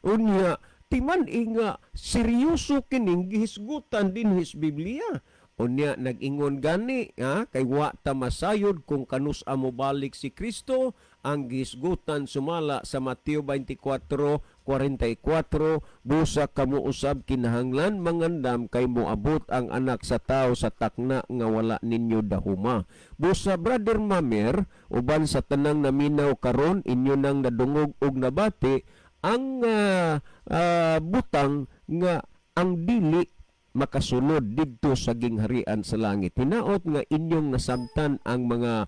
Unya timan nga seryoso kining gihisgutan dinhi sa Biblia. Unya nag-ingon gani ha, kay wa ta masayod kung kanus mo balik si Kristo, ang gihisgutan sumala sa Mateo 24:44, "Busa kamo usab kinahanglan mangandam kay moabot ang Anak sa Tao sa takna nga wala ninyo dahuma." Busa, Brother Mamer, uban sa tanang naminaw karon, inyo nang nadungog og nabati ang butang nga ang dili makasulod didto sa gingharian sa langit. Hinaot nga inyong nasabtan ang mga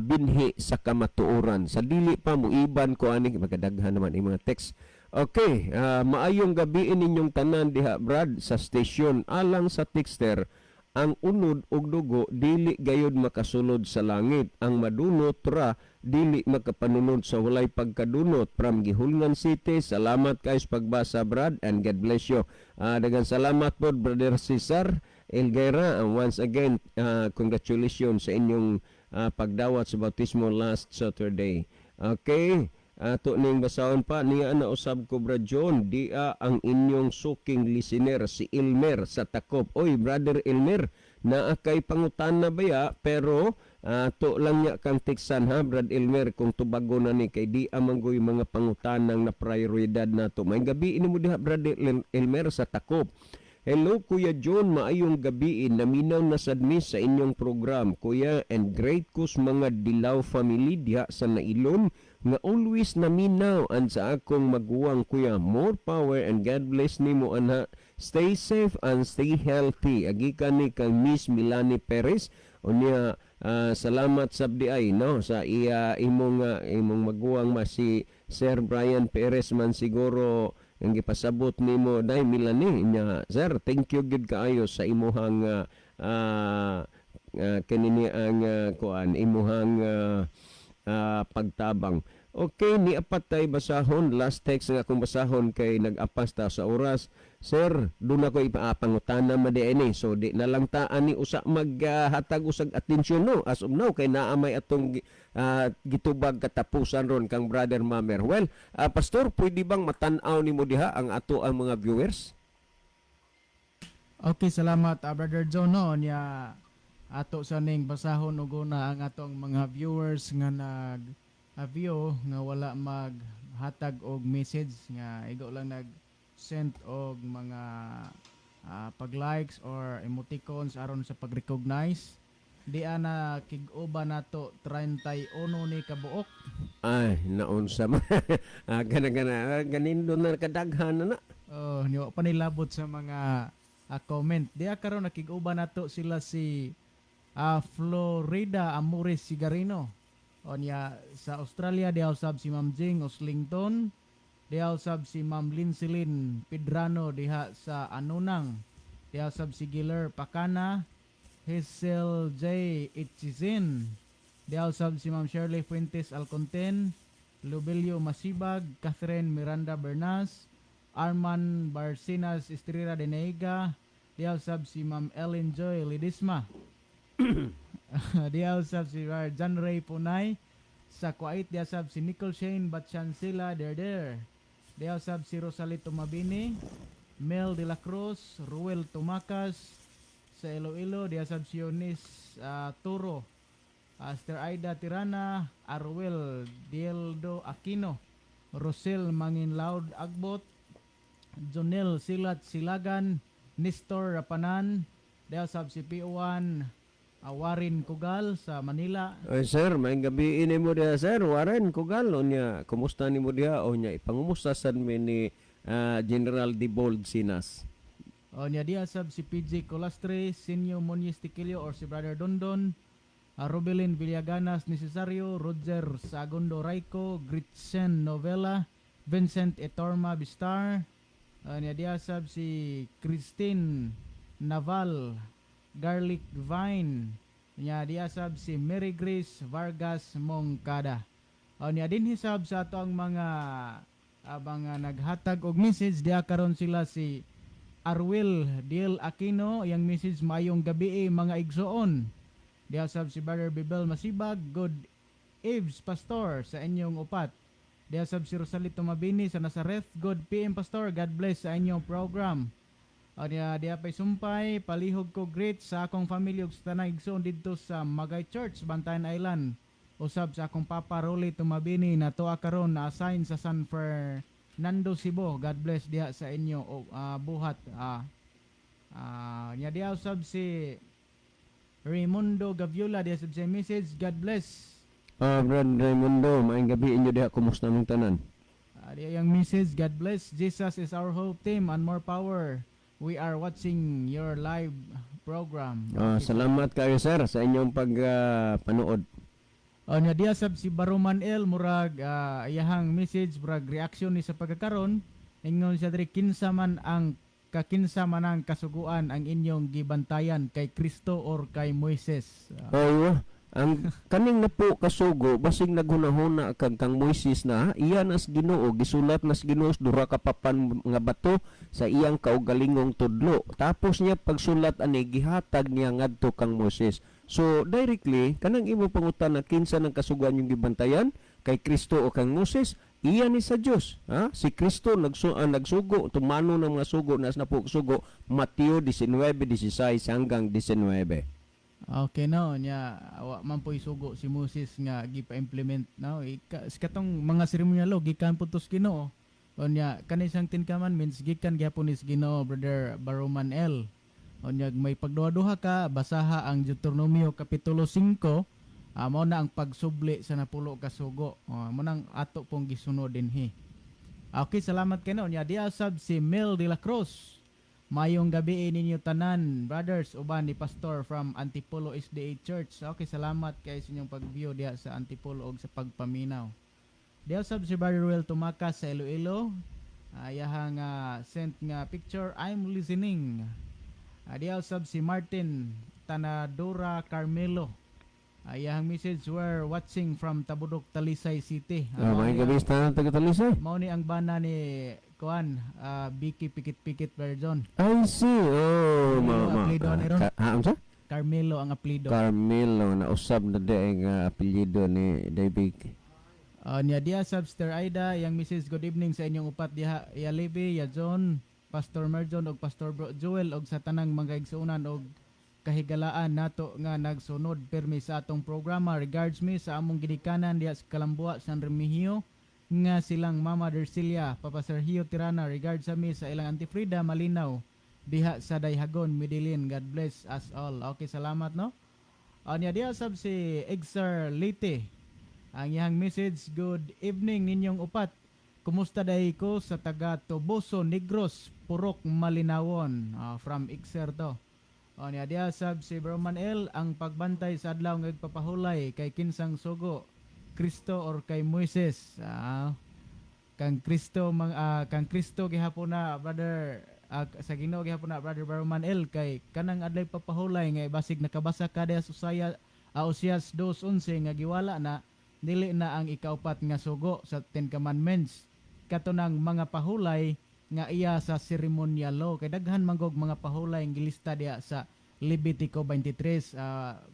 binhi sa kamatuoran. Sa dili pa muiban ko ani, magdaghan naman ang mga text. Okay, maayong gabi ninyong tanan diha, Brad, sa station. Alang sa texter, ang unod ug dugo dili gayud makasulod sa langit. Ang madunot ra dili makapanunod sa walay pagkadunot. From Guihulngan City, salamat kay sa pagbasa, Brad, and God bless you. Daghang salamat po, Brother Cesar Elguera. Once again, congratulations sa inyong pagdawat sa bautismo last Saturday. Okay. Ato ning basahon pa niya na usab ko, Brad John, dia ang inyong suking listener, si Ilmer sa Takop. Oy, Brother Ilmer, naa kay pangutana baya, pero ato lang niya kang teksan ha, Brad Ilmer, kung tubago na ni kay di amanggoy mga pangutanang na prioridad nato. May gabi ini mo diha, Brad Ilmer sa Takop. Hello, Kuya John, maayong gabi. Naminaw na sad mi sa inyong program, Kuya, and great kus mga Dilaw family diha sa Nailon nga always naminaw and sa akong maguwang, Kuya. More power and God bless nimo anha. Stay safe and stay healthy. Agi kani kang Miss Milani Perez. Unya Salamat sab di ay, no, sa iya imong maguwang ma si Sir Brian Perez man siguro ang gipasabot nimo dai Milani nya. Sir, thank you gid kaayo sa imuhang kanini ang kuan imuhang pagtabang. Okay, ni apat tay basahon, last text nga akong basahon kay nag-apas ta sa oras. Sir, doon ako ipapangutana man di ini. So di na lang ta ani usa maghatag usag atensyon, no, as of now kay naa may atong gitubag katapusan ron kang Brother Mamer. Well, Pastor, pwede bang matan-aw nimo diha ang ato ang mga viewers? Okay, salamat, Brother John, no. Nya ato sa ning basahon og una ang atong mga viewers nga nag view nga wala maghatag og message, nga igo lang nag send og mga pag-likes or emoticons aron sa pag-recognize. Di ana kig-uban nato 31 ni kabuok. Ay, naunsa man. Gana gana ganindo na kadaghan na na. Oh, niwa pa nilabot sa mga comment. Diya karon nakig-uban nato sila si Florida Amores Sigarino. O niya sa Australia diha usab si Ma'am Jing Oslington. Diha usab si Ma'am Lincelin Pedrano diha sa Anunang. Diha usab si Giler Pakana, Hazel J. Itchizin. Diha usab si Ma'am Shirley Fuentes Alconten, Lubelio Masibag, Catherine Miranda Bernas, Arman Barcinas Estrera de Neiga, diha usab si Ma'am Ellen Joy Lidisma. Diha usab si John Ray Punay sa Kuwait, diha usab si Nicole Shane Batchansila Der. Diha usab si Rosalito Mabini, Mel de la Cruz, Ruel Tumakas sa Iloilo, diha usab si Eunice Turo, Aster Aida Tirana, Arwel Dieldo Aquino, Rosel Manginlaud Agbot, Jonel Silat Silagan, Nestor Rapanan, diha sab si P1 Warin Kugal sa Manila. Ay sir, may gabi ini mo diha, Sir Warren Kugal. Unya, kumusta nimo diha? Unya, ipangumusta sad mi ni General Dibold Sinas. O niya diha sab si PJ Colastre, Sinyo Muñiz Tiquillo or si Brother Dondon, Robelin Villaganas Necesario, Roger Sagundo Raico, Gritchen Novella, Vincent Etorma Bistar, niya diha sab si Christine Naval, Garlic Vine, niya diha sab si Mary Grace Vargas Moncada. O niya din hisab sa ato ang mga naghatag og message diha karon sila si Arwel Diel Aquino, iyang message, "Maayong gabi eh, mga igsoon." Diha sab si Brother Bibel Masibag, "Good eves, Pastor, sa inyong upat." Diha sab si Rosalito Mabini sa Nazareth, "Good PM, Pastor, God bless sa inyong program." O diha, diha pay sumpay, "Palihog ko greet sa akong family ug sa tanang igsoon didto sa Magay Church, Bantayan Island. Usab sa akong papa Rolly Tumabini na tuwa karon na assign sa San Fernando, Cebu. God bless diha sa inyo o, buhat." Nya diha usab si Raimundo Gaviola, diha sab sa message, "God bless." Brad Raimundo, maayong gabi inyo diha, kumusta mong tanan? Diha yung message, "God bless. Jesus is our hope team and more power. We are watching your live program." Salamat kayo, sir, sa inyong pagpanood. O nya diha sab si Baroman El, murag iyahang message murag reaction ni sa pagkakaron. Ingon siya diri, "Kinsa man ang kakinsa man ang kasuguan ang inyong gibantayan, kay Kristo or kay Moises?" Aywa. Ang kaning na po kasugo, basig naghunahuna kag kang Moises na iya nas Ginoo, gisulat nas Ginoo sa dura ka papan nga bato sa iyang kaugalingong tudlo. Tapos niya pagsulat ani, gihatag niya ngadto kang Moises. So directly kanang imo pangutana kinsa ng kasuguan yung gibantayan, kay Kristo o kang Moses, iya ni sa Dios. Ha? Si Kristo nagsugo, tumano ng mga sugo nas na po sugo, Mateo 19:16 hanggang 19. Okay, no, nya wa man po'y sugo si Moses nga gipa-implement, no. Ika, sa katong mga seremonyalo gikan po tos Ginoo. O nya kani siyang Ten Commandments gikan gyapon ni Ginoo, Brother Baroman L. O nya may pagduha-duha ka, basaha ang Deuteronomio kapitulo 5, mao na ang pagsubli sa napulo ka sugo. O, mo nang ato pong gisunod dinhi. Okay, salamat kay no. Nya diha sab si Mel de la Cruz. Mayong gabi ninyo tanan, brothers, uban ni Pastor from Antipolo SDA Church. Okay, salamat kay sa inyong pag-view diha sa Antipolo og sa pagpaminaw. Diha sab si Brother Ruel Tumakas sa Iloilo. Iyahang sent nga picture, "I'm listening." Diha sab si Martin Tanadora Carmelo. Iyahang message, "We're watching from Tabudok, Talisay City." May gabi sa tanan taga Talisay. Mao ni ang bana ni kuan, Vicky Pikit-Pikit, Brother John. I see. Oh, ma Carmelo ma. Apelido ni ron. Ka, ha, unsa? Carmelo ang apelido. Carmelo, na usab na di ang apelyido ni David. Niya diha sab Sister Aida, yang message, "Good evening sa inyong upat diha, ya Libby, ya John, Pastor Merjon og Pastor Bro Joel og sa tanang mga igsuonan og kahigalaan nato nga nagsunod permi sa atong programa. Regards mi sa among ginikanan diha sa Kalambua, San Remigio, nga silang Mama Dercilia, Papa Sergio Tirana. Regards sa mi sa ilang Auntie Frida Malinaw diha sa Dayhagon, Medellin. God bless us all." Okay, salamat, no. Niya diha sab si Exar Leyte. Ang iyang message, "Good evening ninyong upat. Kumusta day ko sa taga Toboso, Negros, Purok Malinawon." From Ixer to. O niya diha sab si Broman L, "Ang pagbantay sa adlaw nga igpapahulay, kay kinsang sugo, Kristo or kay Moises?" Kang Kristo gihapon na, brother, sa Ginoo gihapon na, Brother Broman L, kay kanang adlaw papahulay nga basig nakabasa ka diha sa Osias 2:11 nga giwala na, dili na ang ikaupat nga sugo sa Ten Commandments, kato ng mga pahulay nga iya sa ceremonial law, kay daghan manggog mga pahulay ang gilista diha sa Levitico 23,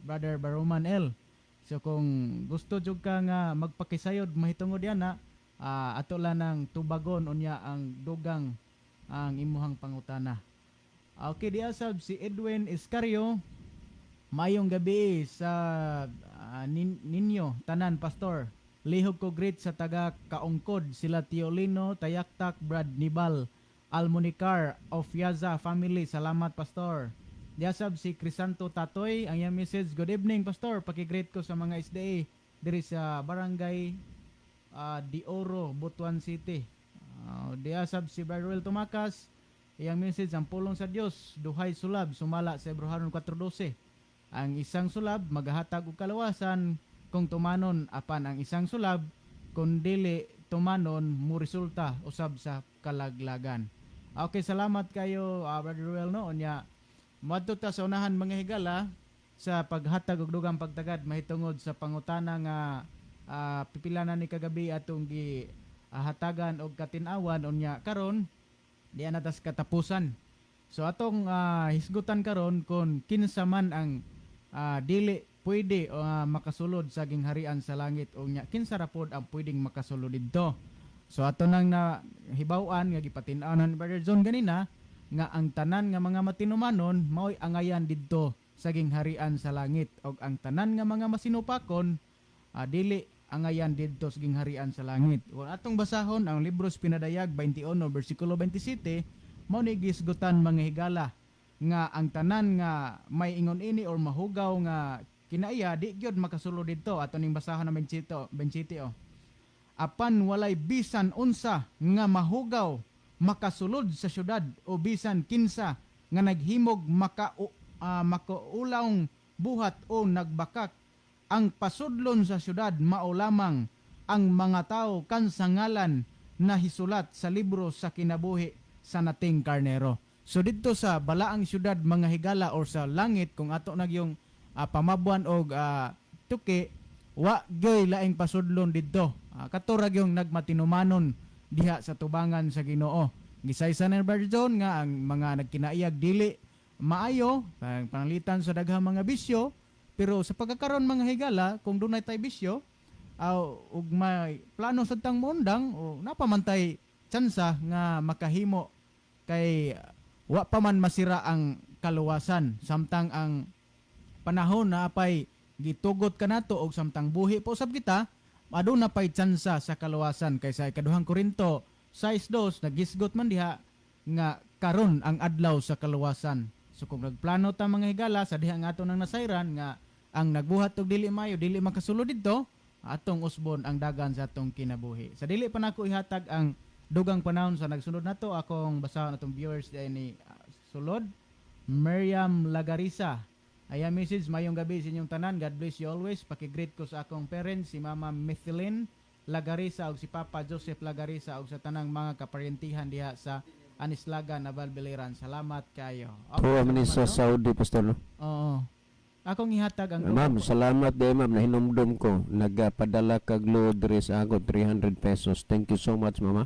Brother Baroman L. So kung gusto jud ka nga magpakisayod mahitungod yan na, ato lang ng tubagon unya ang dugang ang imuhang pangutana. Okay, diha sab si Edwin Escario, "Mayong gabi sa ninyo tanan, pastor. Lihog ko greet sa taga Kaungkod, sila Tiolino, Tayaktak, Brad Nibal, Almonicar of Yaza family. Salamat, pastor." Diha sab si Crisanto Tatoy, ang iyang message, "Good evening, pastor. Paki-greet ko sa mga SDA diri sa Barangay Dioro, Butuan City." Diha sab si Brother Ruel Tumakas, iyang message, "Ang pulong sa Dios duhay sulab sumala sa Hebreohanon 4:12. Ang isang sulab magahatag og kalawasan kung tumanon, apan ang isang sulab kung dili tumanon mo resulta usab sa kalaglagan." Okay, salamat kayo, Brother Ruel, no. Unya moadto ta sa unahan, mga higala, sa paghatag og dugang pagtagad mahitungod sa pangutana nga pipila na ni kagabi atong gi hatagan og katin-awan. Unya karon di na tas katapusan. So atong hisgutan karon kung kinsa man ang dili pwede makasulod sa gingharian sa langit, unya kinsa ra pod ang pwedeng makasulod didto. So ato nang na hibaw-an nga gipatin-aw ni Brother John ganina nga ang tanan nga mga matinumanon mao'y angayan didto sa gingharian sa langit, og ang tanan nga mga masinupakon dili angayan didto sa gingharian sa langit. Kung atong basahon ang libro sa Pinadayag 21 bersikulo 27, mao ni gisgutan, mga higala, nga ang tanan nga may ingon ini or mahugaw nga kinaiya di gyud makasulod didto. Ato ning basahon ang 27, 27 oh. "Apan walay bisan unsa nga mahugaw makasulod sa syudad o bisan kinsa nga naghimog makaulawng buhat o nagbakak. Ang pasudlon sa syudad mao lamang ang mga tao kan sa ngalan na hisulat sa libro sa kinabuhi sa Nating Karnero." So didto sa balaang syudad, mga higala, or sa langit, kung ato nagyong pamabuan og tuki, wa gyoy laing pasudlon didto. Kato ra gyung nagmatinumanon diha sa tubangan sa Ginoo. Gisaysa ni Brother John nga ang mga nagkinaiyag dili maayo, pananglitan sa daghang mga bisyo, pero sa pagkakaron, mga higala, kung dunay tay bisyo, ug may plano sa tang muundang o napamantay tsansa nga makahimo kay wa pa man masira ang kaluwasan samtang ang panahon na apay gitugot kanato og samtang buhi pa usab kita, aduna pay tsansa sa kaluwasan, kay sa Ikaduhang Korinto 6:2 nagisgot man diha nga karon ang adlaw sa kaluwasan. So kung nagplano ta, mga higala, sa diha nga ato nang nasayran nga ang nagbuhat og dili maayo dili makasulod didto, atong usbon ang dagan sa atong kinabuhi. Sa dili pa nako ihatag ang dugang panahon sa nagsunod nato, akong basahon atong viewers ni sulod. Miriam Lagarisa. Aya message, mayong gabi sa inyong tanan. God bless you always. Paki-greet ko sa akong parents, si Mama Methylene Lagarisa ug si Papa Joseph Lagarisa ug sa tanang mga kaparentihan diha sa Anislaga, Naval Biliran. Salamat kayo. Okay, Tuwa man ni sa salamat, no? Saudi, Pastor, no? Oo. Akong ihatag ang Ma'am, salamat de ma'am, nahinumdum ko. Nagpadala kag load diri sa ako 300 pesos. Thank you so much, mama.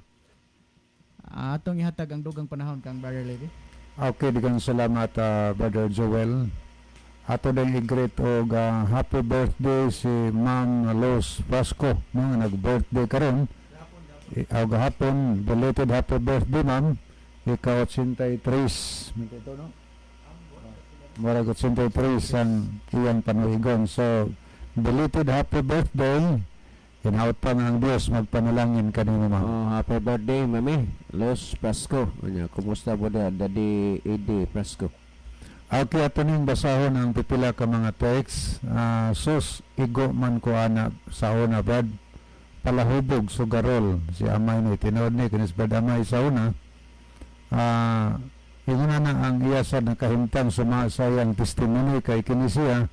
Atong ihatag ang dugang panahon kang Brother Levi. Okay, daghang salamat, Brother Joel. Ato din i-greet og happy birthday si Ma'am Los Pasco, no, nga nag-birthday karon. Og hapon, belated happy birthday, ma'am. Ika 83. Ito, no? Murag 83 ang iyang panuigon. So, belated happy birthday. Hinaot pa nga ang Diyos magpanalangin kanimo, ma'am. Oh, happy birthday, mami. Los Pasco. Anya, kumusta po da, Daddy Eddie Prasco? Okay, ato ning basahon ang pipila ka mga text. Sus, igo man ko ana sa una, Brad. Palahubog, sugarol. Si Amay ni tinuod ni, kinis Brad Amay sa una. Ingon na ang iya sa nakahimtang suma sa iyang testimony kay kini siya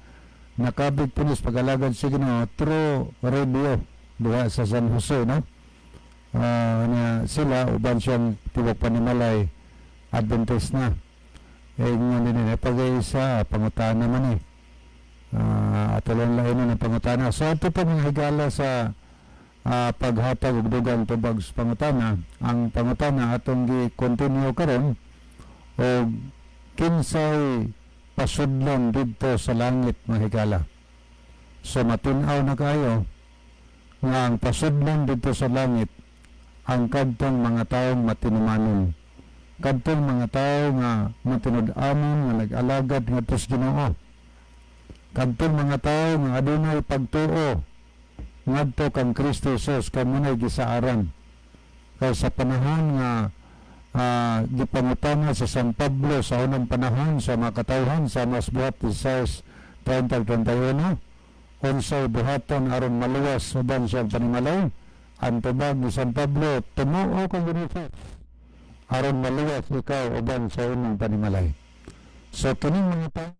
nakabig pulis pag-alagad sa Ginoo through radio diha sa San Jose, no? Na sila uban siyang tibok panimalay Adventist na. Eh, nga din eh, pag isa, pangutana man eh. Ato lang lain na pangutana. So, ito pa mga higala sa paghatag og dugang tubag sa pangutana. Ang pangutana atong gi-continue karon og kinsay pasudlon didto sa langit, mga higala. So, matin-aw na kayo nga ang pasudlon didto sa langit ang kadtong mga taong matinumanon, kadtong mga tao nga matinud-anon nga nag-alagad ngadto sa Ginoo, kadtong mga tao nga adunay pagtuo ngadto kang Kristo Jesus kay munay gisaaran. Kay sa panahon nga gipangutana sa San Pablo sa unang panahon sa mga katawhan sa mas buhat 16:30-31, unsay buhaton aron maluwas uban siyang panimalay, ang tubag ni San Pablo, tumuo kang Ginoo aron maluwas ikaw uban sa imong panimalay. So kining mga tao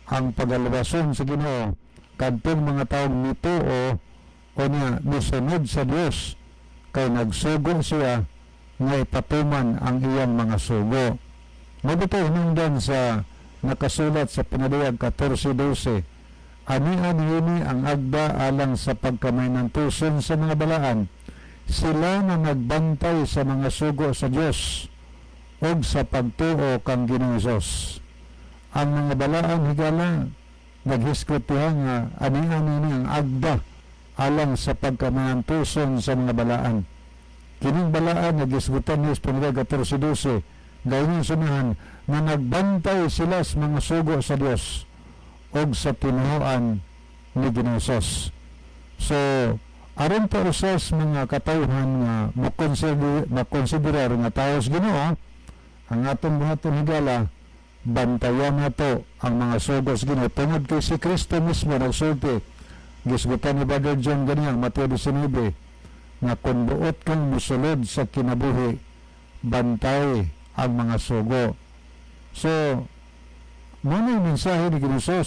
ang pagalabason sa Ginoo kadtong mga taong mituo o niya misunod sa Dios kay nagsugo siya nga ipatuman ang iyang mga sugo. Mabito hinungdan sa nakasulat sa Pinaduyag 14:12, ani-ani ini ang agda alang sa pagkamaynantuson sa mga balaan, sila na nagbantay sa mga sugo sa Dios og sa pagtuo kang Ginoong Hesus. Ang mga balaan, higala, naghisgot diha nga ani-ani ni ang agda alang sa pagkamantuson sa mga balaan. Kining balaan nagisgutan ni Pinaduyag 14:12, gayon sunahan na nagbantay sila sa mga sugo sa Dios og sa tinuoan ni Ginoong Hesus. So aron pa usas mga katawhan nga makonsiderar nga tawo sa Ginoo, ang atong buhaton, higala, bantayan nato ang mga sugo sa Ginoo tungod kay si Kristo mismo nagsulti. Gisgutan ni Brother John ganiyang Mateo 19 nga kung buot kang musulod sa kinabuhi, bantay ang mga sugo. So, muna yung mensahe ni Ginoo,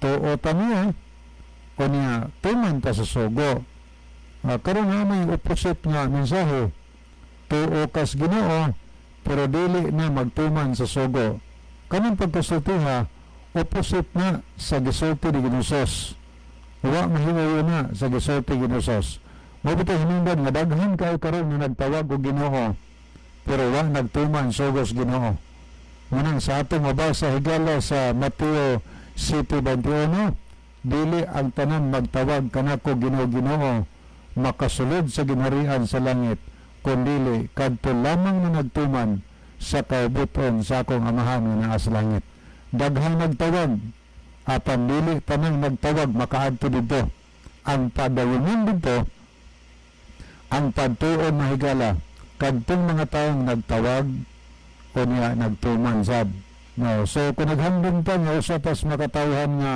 tuo ta niya o niya tuman ta sa sugo. Karon na may opposite nga mensahe, tuo kas Ginoo pero dili na magtuman sa sugo. Kanang pagkasultiha, opposite na sa gisulti ni Ginoo. Wa mahiwayo na sa gisulti Ginoo. Mao bitaw hinungdan nga daghan kaayo karon nga nagtawag og Ginoo pero wa nagtuman sugos Ginoo. Munang sa atong mabasa, higala, sa Mateo 7:21, dili ang tanan magtawag kanako Ginoo, Ginoo makasulod sa ginharian sa langit, kundili kadto lamang na nagtuman sa kaubuton sa akong Amahan nga naa sa langit. Daghang nagtawag apan dili tanang nagtawag makaadto didto. Ang padayunin dito, ang pagtuo, mga higala, kadtong mga taong nagtawag o niya nagtuman sad, no? So kung naghandom pa nga usa pas makatawhan nga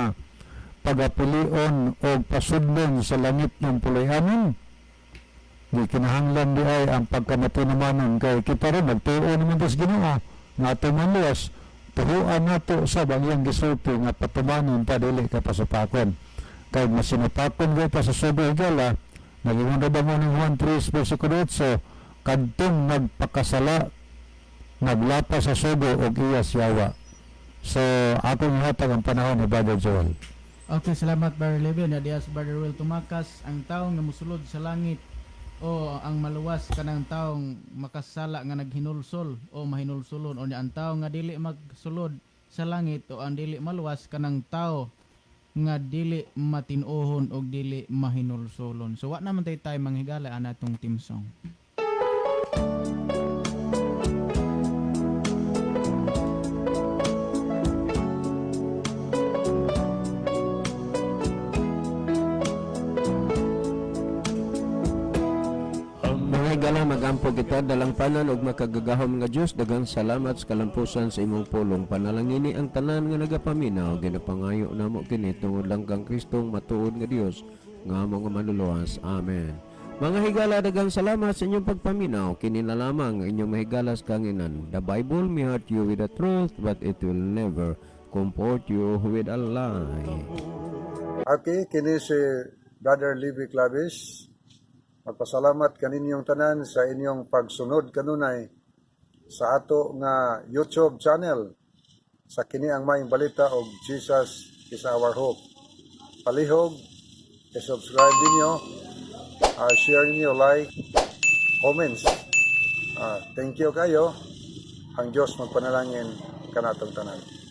pagapilion o pasudlon sa langit ng puloy-anon, di kinahanglan di ay ang pagkamatinumanon, kay kita rin nagtuo naman tas Ginoo nga ato maluwas. Tuhuan nato sa ang iyang gisulti nga patumanon pa, dili ka pasupakon, kay masinupakon gay pa sa sugo, higala. Nag-ingon ra ba mo ng Juan 3 versikulo 8, kadtong nagpakasala naglapas sa sugo og iya siyawa. So akong ihatag ang panahon ni Brother Joel. Okay, salamat, Brother Levin. Adias Brother Will Tumakas, ang taong nga musulod sa langit o ang maluwas kanang taong makasala nga naghinulsol o mahinulsulon, o ang tao nga dili magsulod sa langit o ang dili maluwas kanang tao nga dili matinuohon og dili mahinulsulon. So wa naman tay mga higala ana atong theme song. Mga higala, magampo kita. Dalangpanan ug makagagahom nga Dios, daghang salamat sa kalampusan sa imong pulong. Panalangini ang tanan nga nagapaminaw. Ginapangayo namo kini tungod lang kang Kristong matuod nga Dios nga among manluluwas. Amen. Mga higala, daghang salamat sa inyong pagpaminaw. Kini na lamang ang inyong mahigalas kanginan. The Bible may hurt you with the truth, but it will never comfort you with a lie. Okay, kini si Brother Libby Clavis. Magpasalamat kaninyong tanan sa inyong pagsunod kanunay sa ato nga YouTube channel sa kini ang Maayong Balita og Jesus is Our Hope. Palihog, i-subscribe ninyo, share ninyo, like, comments. Thank you kayo. Ang Diyos magpanalangin kanatong tanan.